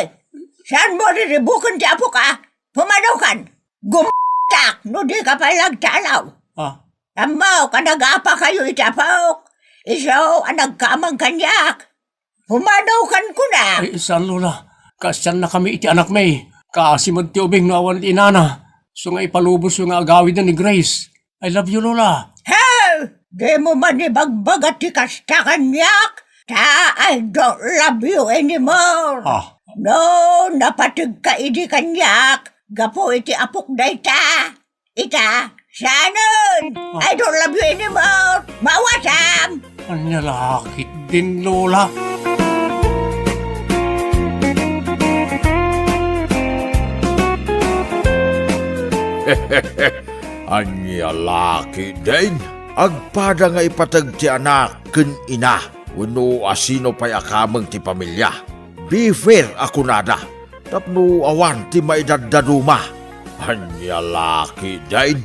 Saanmo riribuken ti apoka? Pumanawkan! Gumtak no dika pay nagtalaw. Ah. Ammok a nagapakayo iti apok. Isu a nagkamang kaniak. Pumanawkan, kunak. Ay, saan, Lola. Kaasiannakami iti anakmi. Kaasi met ti ubing no awan ti inana. Isu nga ipalubosyo nga agawiden ni Grace. I love you, Lola. Hey! Dimo man ibagbaga ti kasta kaniak, ta I don't love you anymore. Ah. No, napategka idi kaniak, gapu iti apok dayta. Ita, saanen? Ah. I don't love you anymore. Maawatam! Ania la ketdin, Lola? Ania la ketdin? Agpada nga ipateg ti anak ken ina wenno asino pay a kameng ti pamilia. Be fair a kunada tapno awan ti maidaddaduma. Ania la ketdin?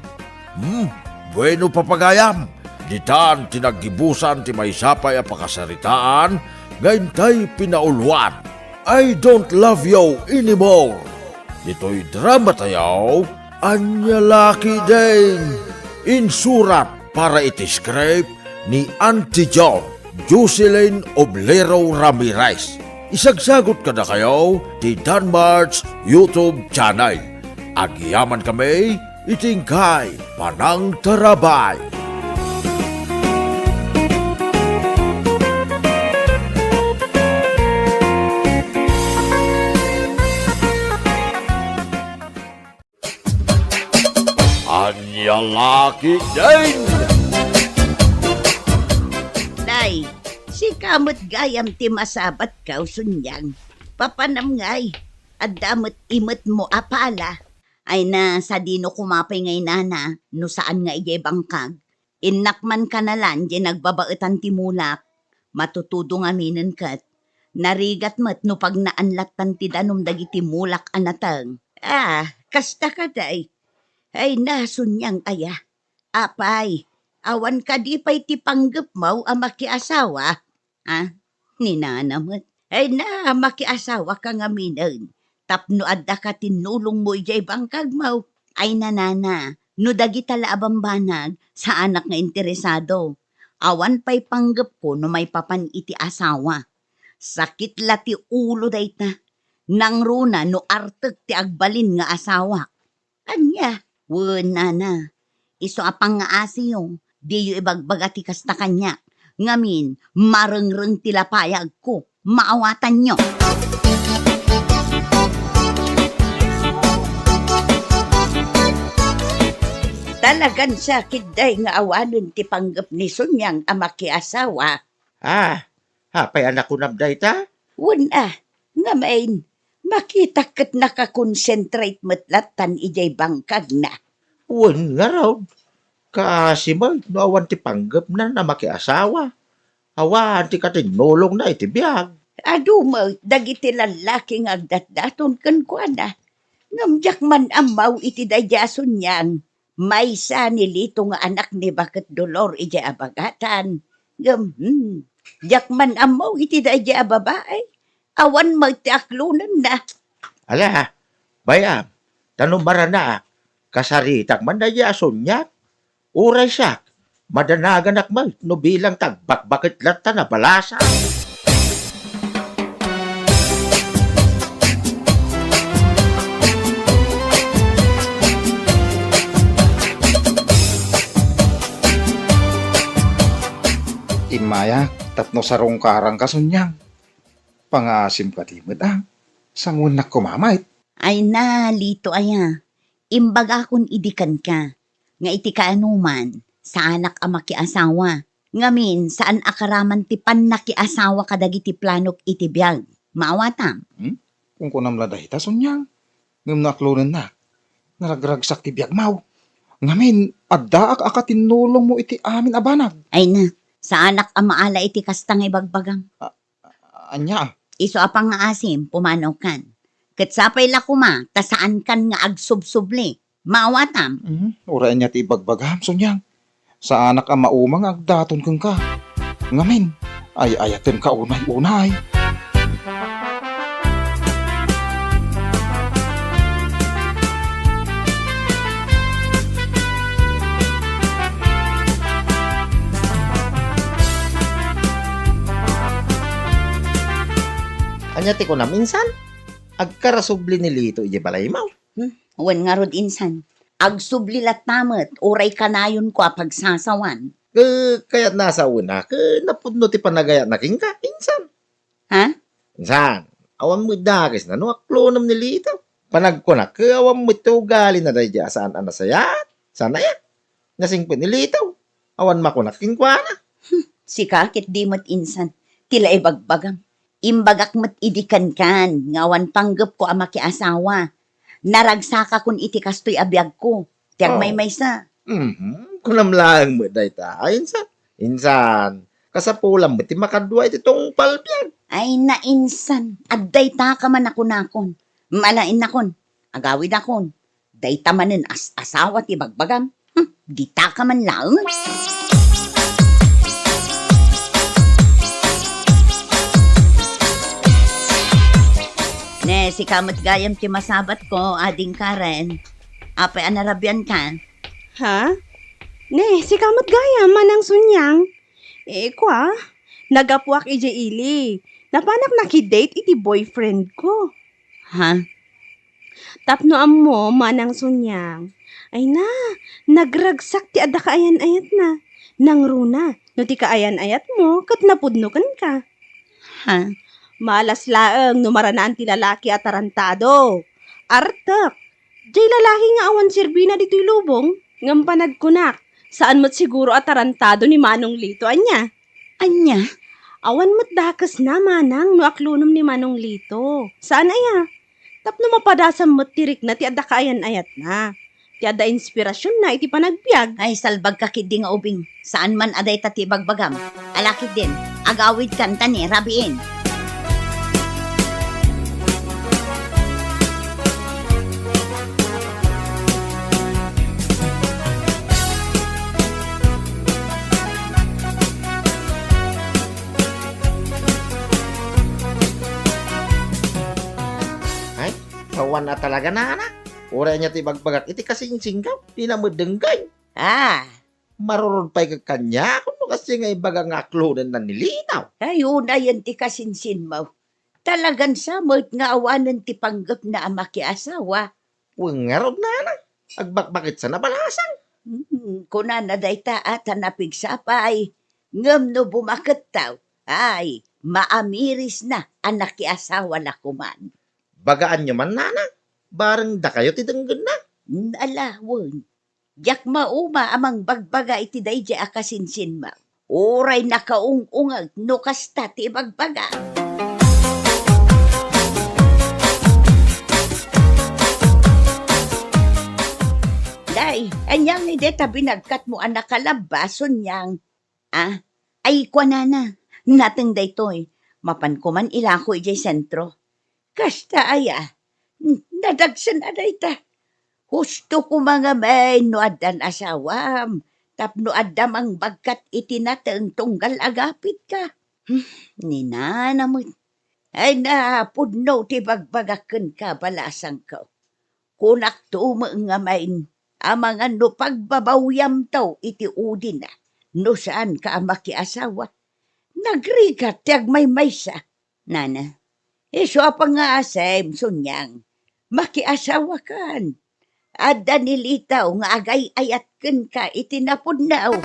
Hmm, bueno, papagayam, ditan ti naggibusan ti maysa pay a pakasaritaan nga intay pinauloan. I don't love you anymore. Ditoy drama tayo, Ania la ketdin? Insurat para iti script ni Auntie John, Jocelyn Oblero Ramirez. Isagsagut kadakayo ti Danmart's YouTube channel. Agyaman kami iti inkay panangtarabay. Ania la ketdin? Nay, sika met gayam ti masabatko, Suniang. Papanam ngay, adda met imetmo a pala. Ay na, sadino koma pay ngay nana, no saan nga idiay bangkag. Innak man kanalan diay nagbabaetan ti mulak. Matutudo ngaminen ket. Narigat met no pagnaan lattan ti danum dagiti mulak a nateng. Ah, kasta kadi. Ay na, Suniang aya. Apay, awan kadi pay ti panggepmo a makiasawa? Ah, ni nana met. Ay na, makiasawaka ngaminen tapno addaka ti nulongmo idiay bangkagmo. Ay na, nana, no dagita la a bambanag, saanak nga interesado. Awan pay panggepko no maipapan iti asawa. Sakit la ti ulo dayta. Nangruna no artek ti agbalin nga asawa. Ania? Wen, nana, isu a pangngaasiyo, diyo ibagbaga ti kasta kaniak. Ngamin, marengreng ti lapayagko. Maawatanyo. Talagan sakit, day, nga awanen ti panggep ni Suniang a makiasawa. Ah, apay a nakunam dayta? Wen a, ngamin, makitak ket nakakonsentrate met lattan idiay bangkagna. Wen ngarud, kaasi met no awan ti panggepna a makiasawa. Awan ti katinnulongna iti biag. Adu met dagiti lallaki nga agdatdaton kenkuana. Ngem diak man ammo iti daydiay a Suniang. Maysa ni Lito nga anak ni Baket Dolor idiay a bagatan. Ngem, hmm, diak man ammo iti daydiay a babai. Awan met ti aklonenna. Ala, bay-am, ta no maranaak, kasaritak man daydiay a Suniang. Uray siak, madanaganak met no bilang ti agbakbaket latta a balasa. Immayak tapno sarungkarangka, Suniang. Pangaasim kadi met a, sanguennak koma met. Ay na, Lito aya, imbagakon idi kenka, nga iti kaanoman, saanak a makiasawa. Ngamin, saan a karaman ti pannakiasawa kadagiti planok iti biag. Maawatam? Hmm? Kunkunam la dayta, Suniang. Ngem no aklonennak, naragragsak ti biagmo. Ngamin, addaak a katinnulongmo iti amin a banag. Ay na, saanak a maala iti kasta nga ibagbagam. A-, ania? Isu a pangngaasim, pumanaw kan. Ket sapay la koma, ta saan kan nga agsubsubli. Maawatam? Mhm, uray ania ti ibagbagam, Suniang. Saanak a mauma nga agdaton kenka. Ngamin, ay-ayatenka unay-unay. Ania ti kunam, insan? Agkarasubli ni Lito idiay balaymo? Hmm, wen ngarud, insan. Agsubli latta met, uray kanayonko a pagsasawan. Ket kayatna a sawen a ket napudno ti panagayatna kenka, insan. Ha? Insan, awan met dakesna no aklonem ni Lito. Panagkunak ket awan met ti ugalina daydiay a saan a nasayaat. Saan aya? Nasingpet ni Lito. Awan makunak kenkuana. Hmm, sika ket di met insan ti la ibagbagam. Imbagak met idi kenkan nga awan panggepko a makiasawa. Naragsakakon iti kastoy a biagko. Ti Oh. agmaymaysa. Mhm. Kunam laeng met dayta, insan. Insan, kasapulam met ti makadua iti tungpal biag. Ay, na insan. Adda itaka man a kunakon. Malaennakon. Agawidakon. Dayta manen as-asawa ti bagbagam. Hmm, ditaka man laeng. Ne, sika met gayam ti masabatko, Ading Karen. Apay a narabianka? Ha? Ne, sika met gayam, Manang Sunyang. Eh, kua, naggapuak idiay ili. Napanak nakidate iti boyfriend ko. Ha? Tapno ammo, Manang Sunyang. Ay na, nagragsak ti adda kaayan-ayatna. Nangruna, no ti kaayan-ayatmo, ket napudno kenka. Ha? Malas laeng no maranaan ti lalaki a tarantado. Artek, diay lalaki nga awan serbina ditoy lubong, ngem panagkunak, saan met siguro a tarantado ni Manong Lito, ania? Ania? Awan met dakesna, Manang, no aklonem ni Manong Lito. Saan aya? Tapno mapadasam met ti rikna ti adda kaayan-ayatna. Ti adda inspirasionna iti panagbiag. Ay, salbagka ketdi nga ubing. Saan man a dayta ti ibagbagam. Ala ketdin, agawidkan ta ni rabiin. Ay, awan a talaga, nana. Uray ania ti ibagbagak iti kasinsingko, di na met denggen. Ah. Marurod pay ket kaniak, no kasdiay nga ibaga nga aklonenna ni Lito. Ay, unayen ti kasinsinmo. Talagan sa met nga awanen ti panggepna a makiasawa. Wen ngarud, nana, agbakbaketsa a balasang. Hmm, kunana dayta a ta napigsa pay. Ngem no bumakettaw, ay, maamirisna a nakiasawa la koman. Bagaanyo man, nana, bareng dakayo ti denggenna. Hmm, ala, wen. Diak mauma a mangbagbaga iti daydiay a kasinsinmo. Uray nakaung-ungeg no kasta ti ibagbaga. Day, ania ngay dayta binagkatmo a nakalabba, Sunyang? Ah, ay, kuanana, nateng daytoy. Mapanko man ilako idiay sentro. Kasta aya, n-, nadagsen a dayta. Husto koma ngamin no addan asawam, tapno adda mangbagkat iti nateng tunggal agapitka. Hmm, ni nana met. Ay, napudno ti bagbagak kenka, balasangko. Kunakto met ngamin, amangan no pagbabawiamto iti udina, no saanka a makiasawa. Nagrigat ti agmaymaysa. Nana, isu a pangngaasem, Sunyang, makiasawakan. Adda ni Lito nga agay-ayat kenka iti napudno.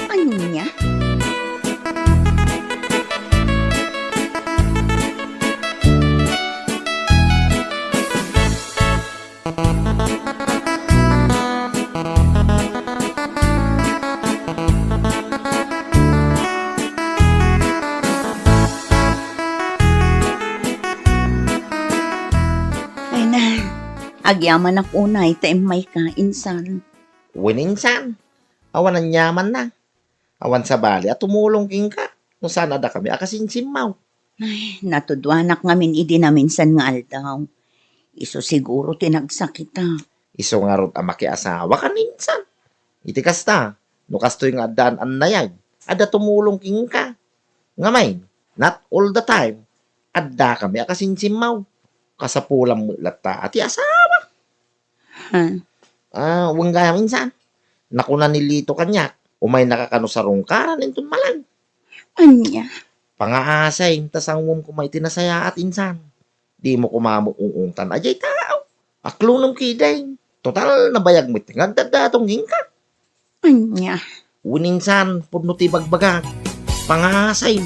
Ania? Ay na, agyamanak unay ta immayka, insan. Wen, insan, awan aniamanna. Awan sabali a tumulong kenka no saan a dakami a kasinsimmaw. Ay, natuduanak ngamin idi naminsan nga aldaw. Isu siguro ti nagsakitak. Isu ngarud a makiasawakan, insan. Iti kasta, no kastoy nga addaan annayag, adda tumulong kenka. Ngamin, not all the time, addakami a kasinsimmaw. Kasapulan met latta a ti asawa. Ha? Ah, wen gayam, insan. Nakuna ni Lito kaniak, umaynaka kano sarungkaran inton malan. Ania? Pangaasay, ta sangom koma iti nasayaat, insan. Dimo koma met ung-ungtan a diay tao. Aklonem ketdin. Total, nabayag met nga agdaddatong kenka. Ania? Wen insan, pudno ti bagbagak. Pangasim,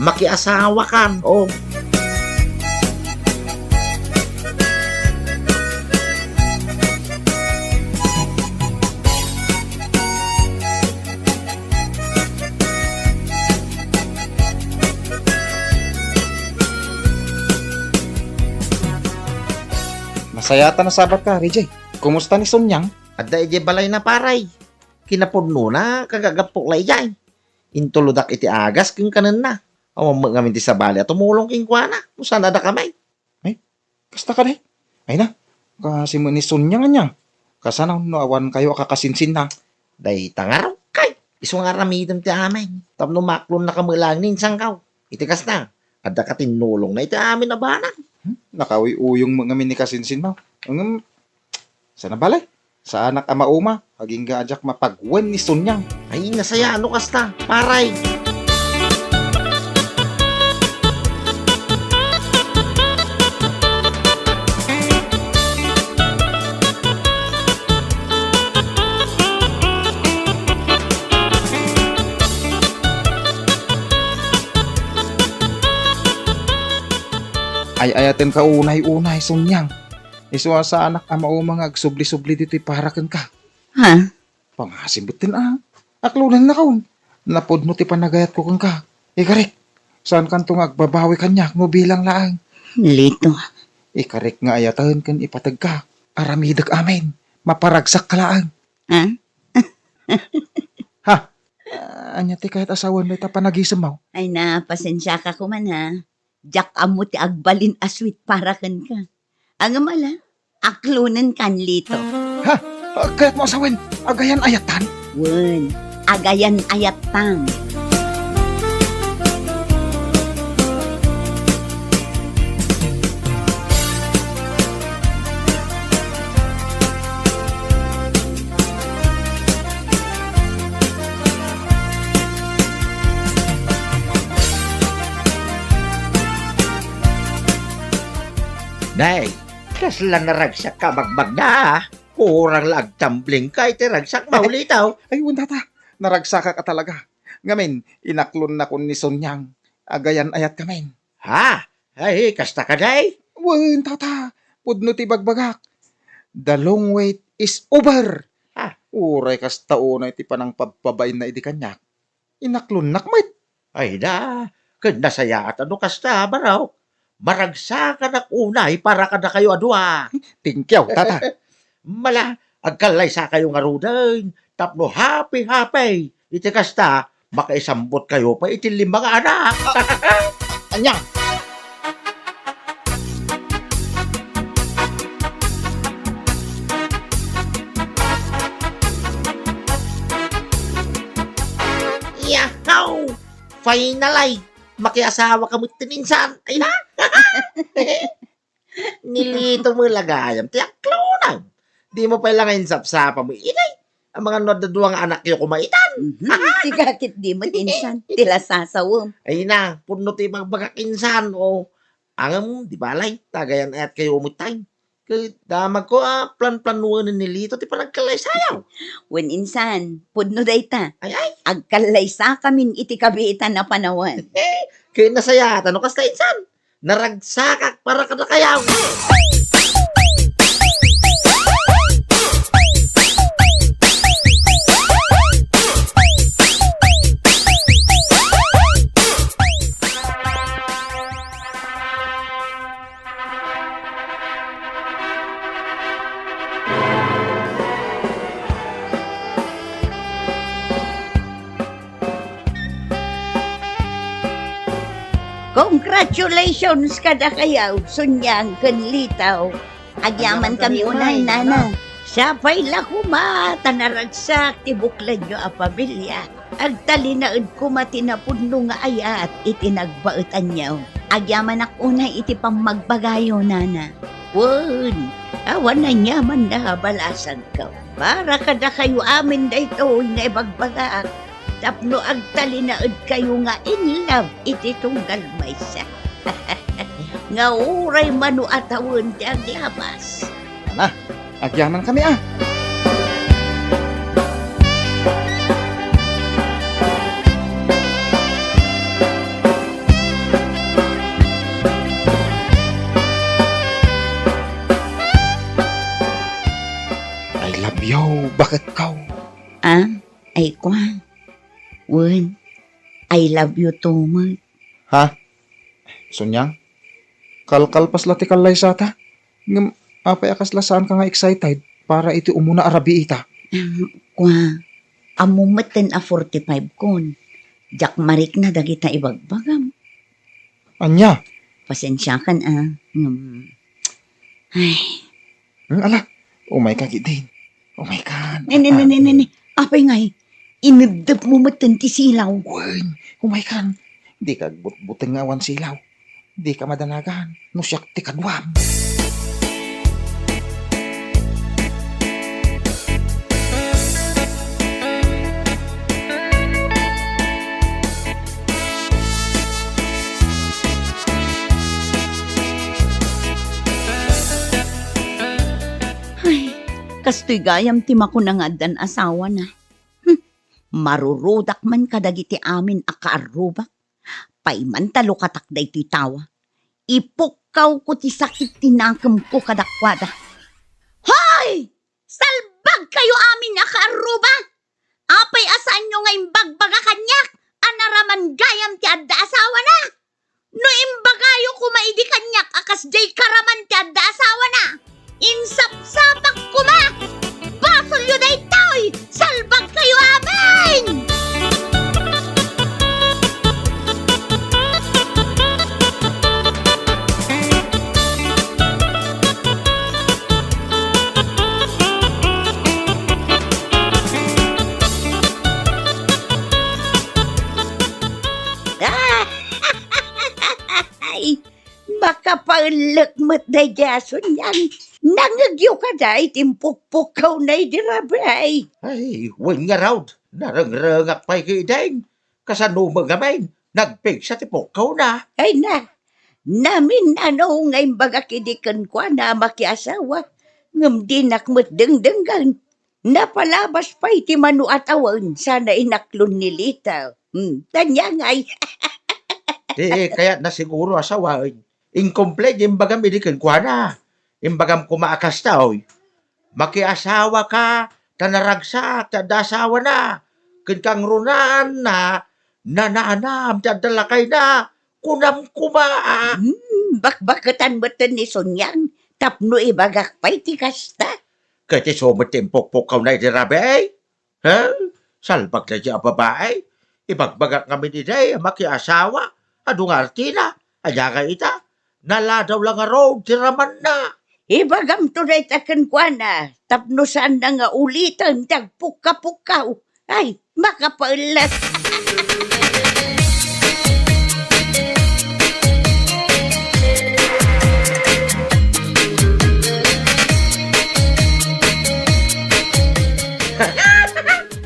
makiasawakan, o. Nasayaat a nasabatka, Rejay. Kumusta ni Sonyang? Adda idiay balayna, paray. Kinapudnona, kagagapok la idiay. Intulodak iti agas ken kanenna. Awan met ngamin ti sabali a tumulong kenkuana. No saan a dakami. Ay, kasta kadi? Ay na, kasi met ni Sonia nga niya. Kasano no awan kayo a kakasinsinna? Dayta ngarud kay. Isu nga aramidem ti amin. Tapno maklon na kami lang ni insangkaw. Iti kasta, adda ka tinnulong na iti amin a banag. Hmm? Nakauyuyong met ngamin ni kasinsinna. Ngem, saan a bale? Saanak a mauma, agingga a diak mapagwen ni Sonyang. Ay, nasaya, ano kasta, paray? Ay-ayatenka unay-unay, Sonyang. Isu a saanak a mauma nga agsubli-subli ditoy para kenka. Ha? Pangasim metten a. Aklonennakon. Napudno ti panagayatko kenka. Ikarik, saankanto nga agbabawi kaniak no bilang laeng. Lito. Ikarik nga ayaten ken ipategka. Aramidek amin. Maparagsak ka laeng. Ha? Ha? Ania ti kayat a sawen dayta panagisemmo? Ay na, pasensiaka koman ha. Diak ammo ti agbalin a sweet para kenka. Ngem ala, aklonenkan, Lito. Ha? Kayatmo a sawen, agayan-ayatan? Wen, agayan-ayatan. Nay, kasla naragsak ka bagbagda, ah. Kurang la agtambling ka iti ragsak, Maulitaw. Ay, wen, tata. Naragsakak a talaga. Ngamin, inaklonnakon ni Sonyang. Agayan-ayat kamin. Ha? Ay, kasta kadi? Wen, tata. Pudno ti bagbagak. The long wait is over. Ha? Uray kasta unay ti panangpabpabainna idi kaniak. Inaklonnak met. Ay da, ket nasayaat a no kasta, Barok. Maragsakanak unay para kadakayo a dua. Thank you, tata. Mala, agkallaysakayo ngaruden tapno happy-happy. Iti kasta, makaisambotkayo pay iti lima nga anak. Ania? Yahoo! Finally! Makiasawaka met ti insan. Ay na! Ni Lito met la gayam ti aklonam. Dimo pay la nga insapsapa met, inay. Amangan no adda dua nga anakyo koma itan. Mhm. Siga ket dimo ti insan. Ti la sasawem. Ay na, pudno ti ibagbagak insan, o. Ngem, di bale, agayan-ayatkayo met tay. Ket damagko a planplanuanen ni Lito ti panagkallaysayaw. Wen insan, pudno dayta. Ay, ay. Agkallaysakamin iti kabiitan a panawen. Ket nasayaat a no kasta insan. Naragsakak para kadakayo. Congratulations kadakayo, Sunyang ken Litaw. Agyaman kami unay, nana. Sapay la koma ta naragsak ti buklanyo a pamilia. Agtalinaed koma ti napudno nga ayat iti nagbaetanyo. Agyamanak unay iti pammagbagayo, nana. Wen, awan aniaman a balasangko. Para kadakayo amin daytoy nga ibagbagak tapno agtalinaedkayo nga in love iti tunggal maysa. Nga uray mano a tawen ti aglabas. Ala, agyamankami a. Yo, bakit kaw? Ah, ay kwa. Wen, I love you too much. Ha? Sonyang? Kalkalpas la ti kallaysata? Ngem, apay a kasla saanka nga excited para iti umuna a rabiita? Ah, kwa, ammo metten a forty-five kon. Diak marikna dagita ibagbagam. Ania? Pasensiakan, ah. Ngem, ay. Hmm, ala, umayka, Gidin. Umaykan. Ne, ne, ne, ne, ne, ne. Apay ngay, ineddep mo metten ti silaw. Wen, umaykan. Dika agbutbuteng nga awan silaw. Dika madanagan no siak ti kaduam. Ay, kastoy gayam ti makuna nga addan asawana. Hmm, marurudak man kadagiti amin a kaarrubak. Pay man ta lukatak daytoy tawa. Ipukkawko ti sakit ti nakemko kadakuada. Hoy! Salbagkayo amin a kaarruba! Apay a saanyo nga imbagbaga kaniak a naraman gayam ti adda asawana? No imbagayo koma idi kaniak a kasdiay karaman ti adda asawana, insapsapak koma! Basolyo daytoy! Salbagkayo amin! Ay, makapaellek met daydi a Sonyang. Nangngegyo kada iti impukpukkawna idi rabii? Ay, wen ngarud, narengrengak pay ketdin. Kasano met ngamin, nagpigsa ti pukkawna? Ay na, namin-ano nga imbagak idi kenkuana a makiasawa, ngem dinak met dengdenggen. Napalabas pay ti mano a tawen sana inaklon ni Lita. Hmm, ania ngay. Ti kayatna siguro a sawen, inkumple ti imbagam idi kenkuana. Imbagam koma a kasta, oy. Makiasawaka ta naragsak ti adda asawana, ken kangrunaanna, nanaanam ti adda lakayna, kunam koma. Hmm, bakbaketan metten ni Sonyang tapno ibagak pay ti kasta. Ket isu met ti impukpukkawna idi rabii? Ha? Salbag daydi a babai? Ibagbagak ngamin idi a makiasawa, adu nga artina, ania ngay ita? Naladaw la ngarud ti ramanna. Ibagamto dayta kenkuana, tapno saanna nga uliten ti agpukkapukkaw. Ay, makapaellek.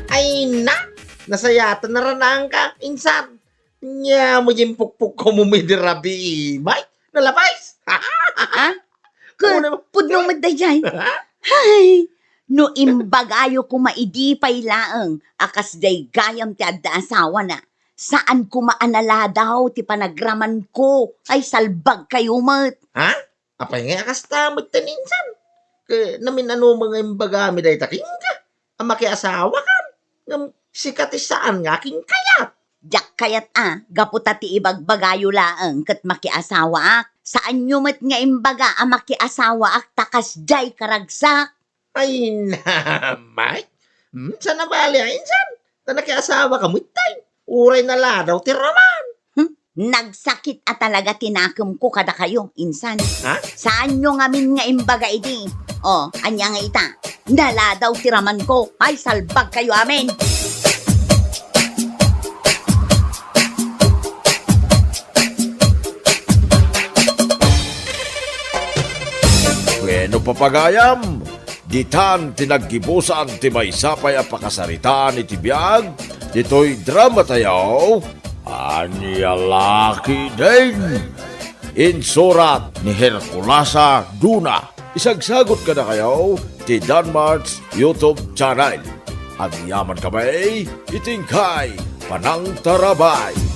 Ay na, nasayaat a naranaanka, insan. Ania met ti impukpukkawmo idi rabii, may? Nalabas? Ah? Ket pudno met daydiay. Hay, no imbagayo koma idi pay laeng a kasdiay gayam ti adda asawana, saan koma a naladaw ti panagramanko. Ay, salbagkayo met. Ha? Apay ngay a kasta metten, insan? Ket namin-ano met nga imbagami dayta kenka a makiasawakan, ngem sika ti saan nga akinkayat. Diak kayat a, gapu ta ti ibagbagayo laeng ket makiasawaak. Saanyo met nga imbaga a makiasawaak ta kasdiay karagsak. Ay, namay. Hmm, saan a bali a, insan? Ta nakiasawaka met tay. Uray naladaw ti raman. Hmm? Nagsakit a talaga ti nakemko kadakayo, insan. Ha? Saanyo ngamin nga imbaga idi? O, ania nga ita? Naladaw ti ramanko. Ay, salbagkayo amin! Bueno, papagayam, ditan ti naggibusan ti maysa pay a pakasaritaan iti biag ditoy dramatayo, Ania La Ketdin. Insurat ni Herculasa Duna. Isagsagut kadakayo ti Danmart's YouTube channel. Agyamankami iti inkay panangtarabay.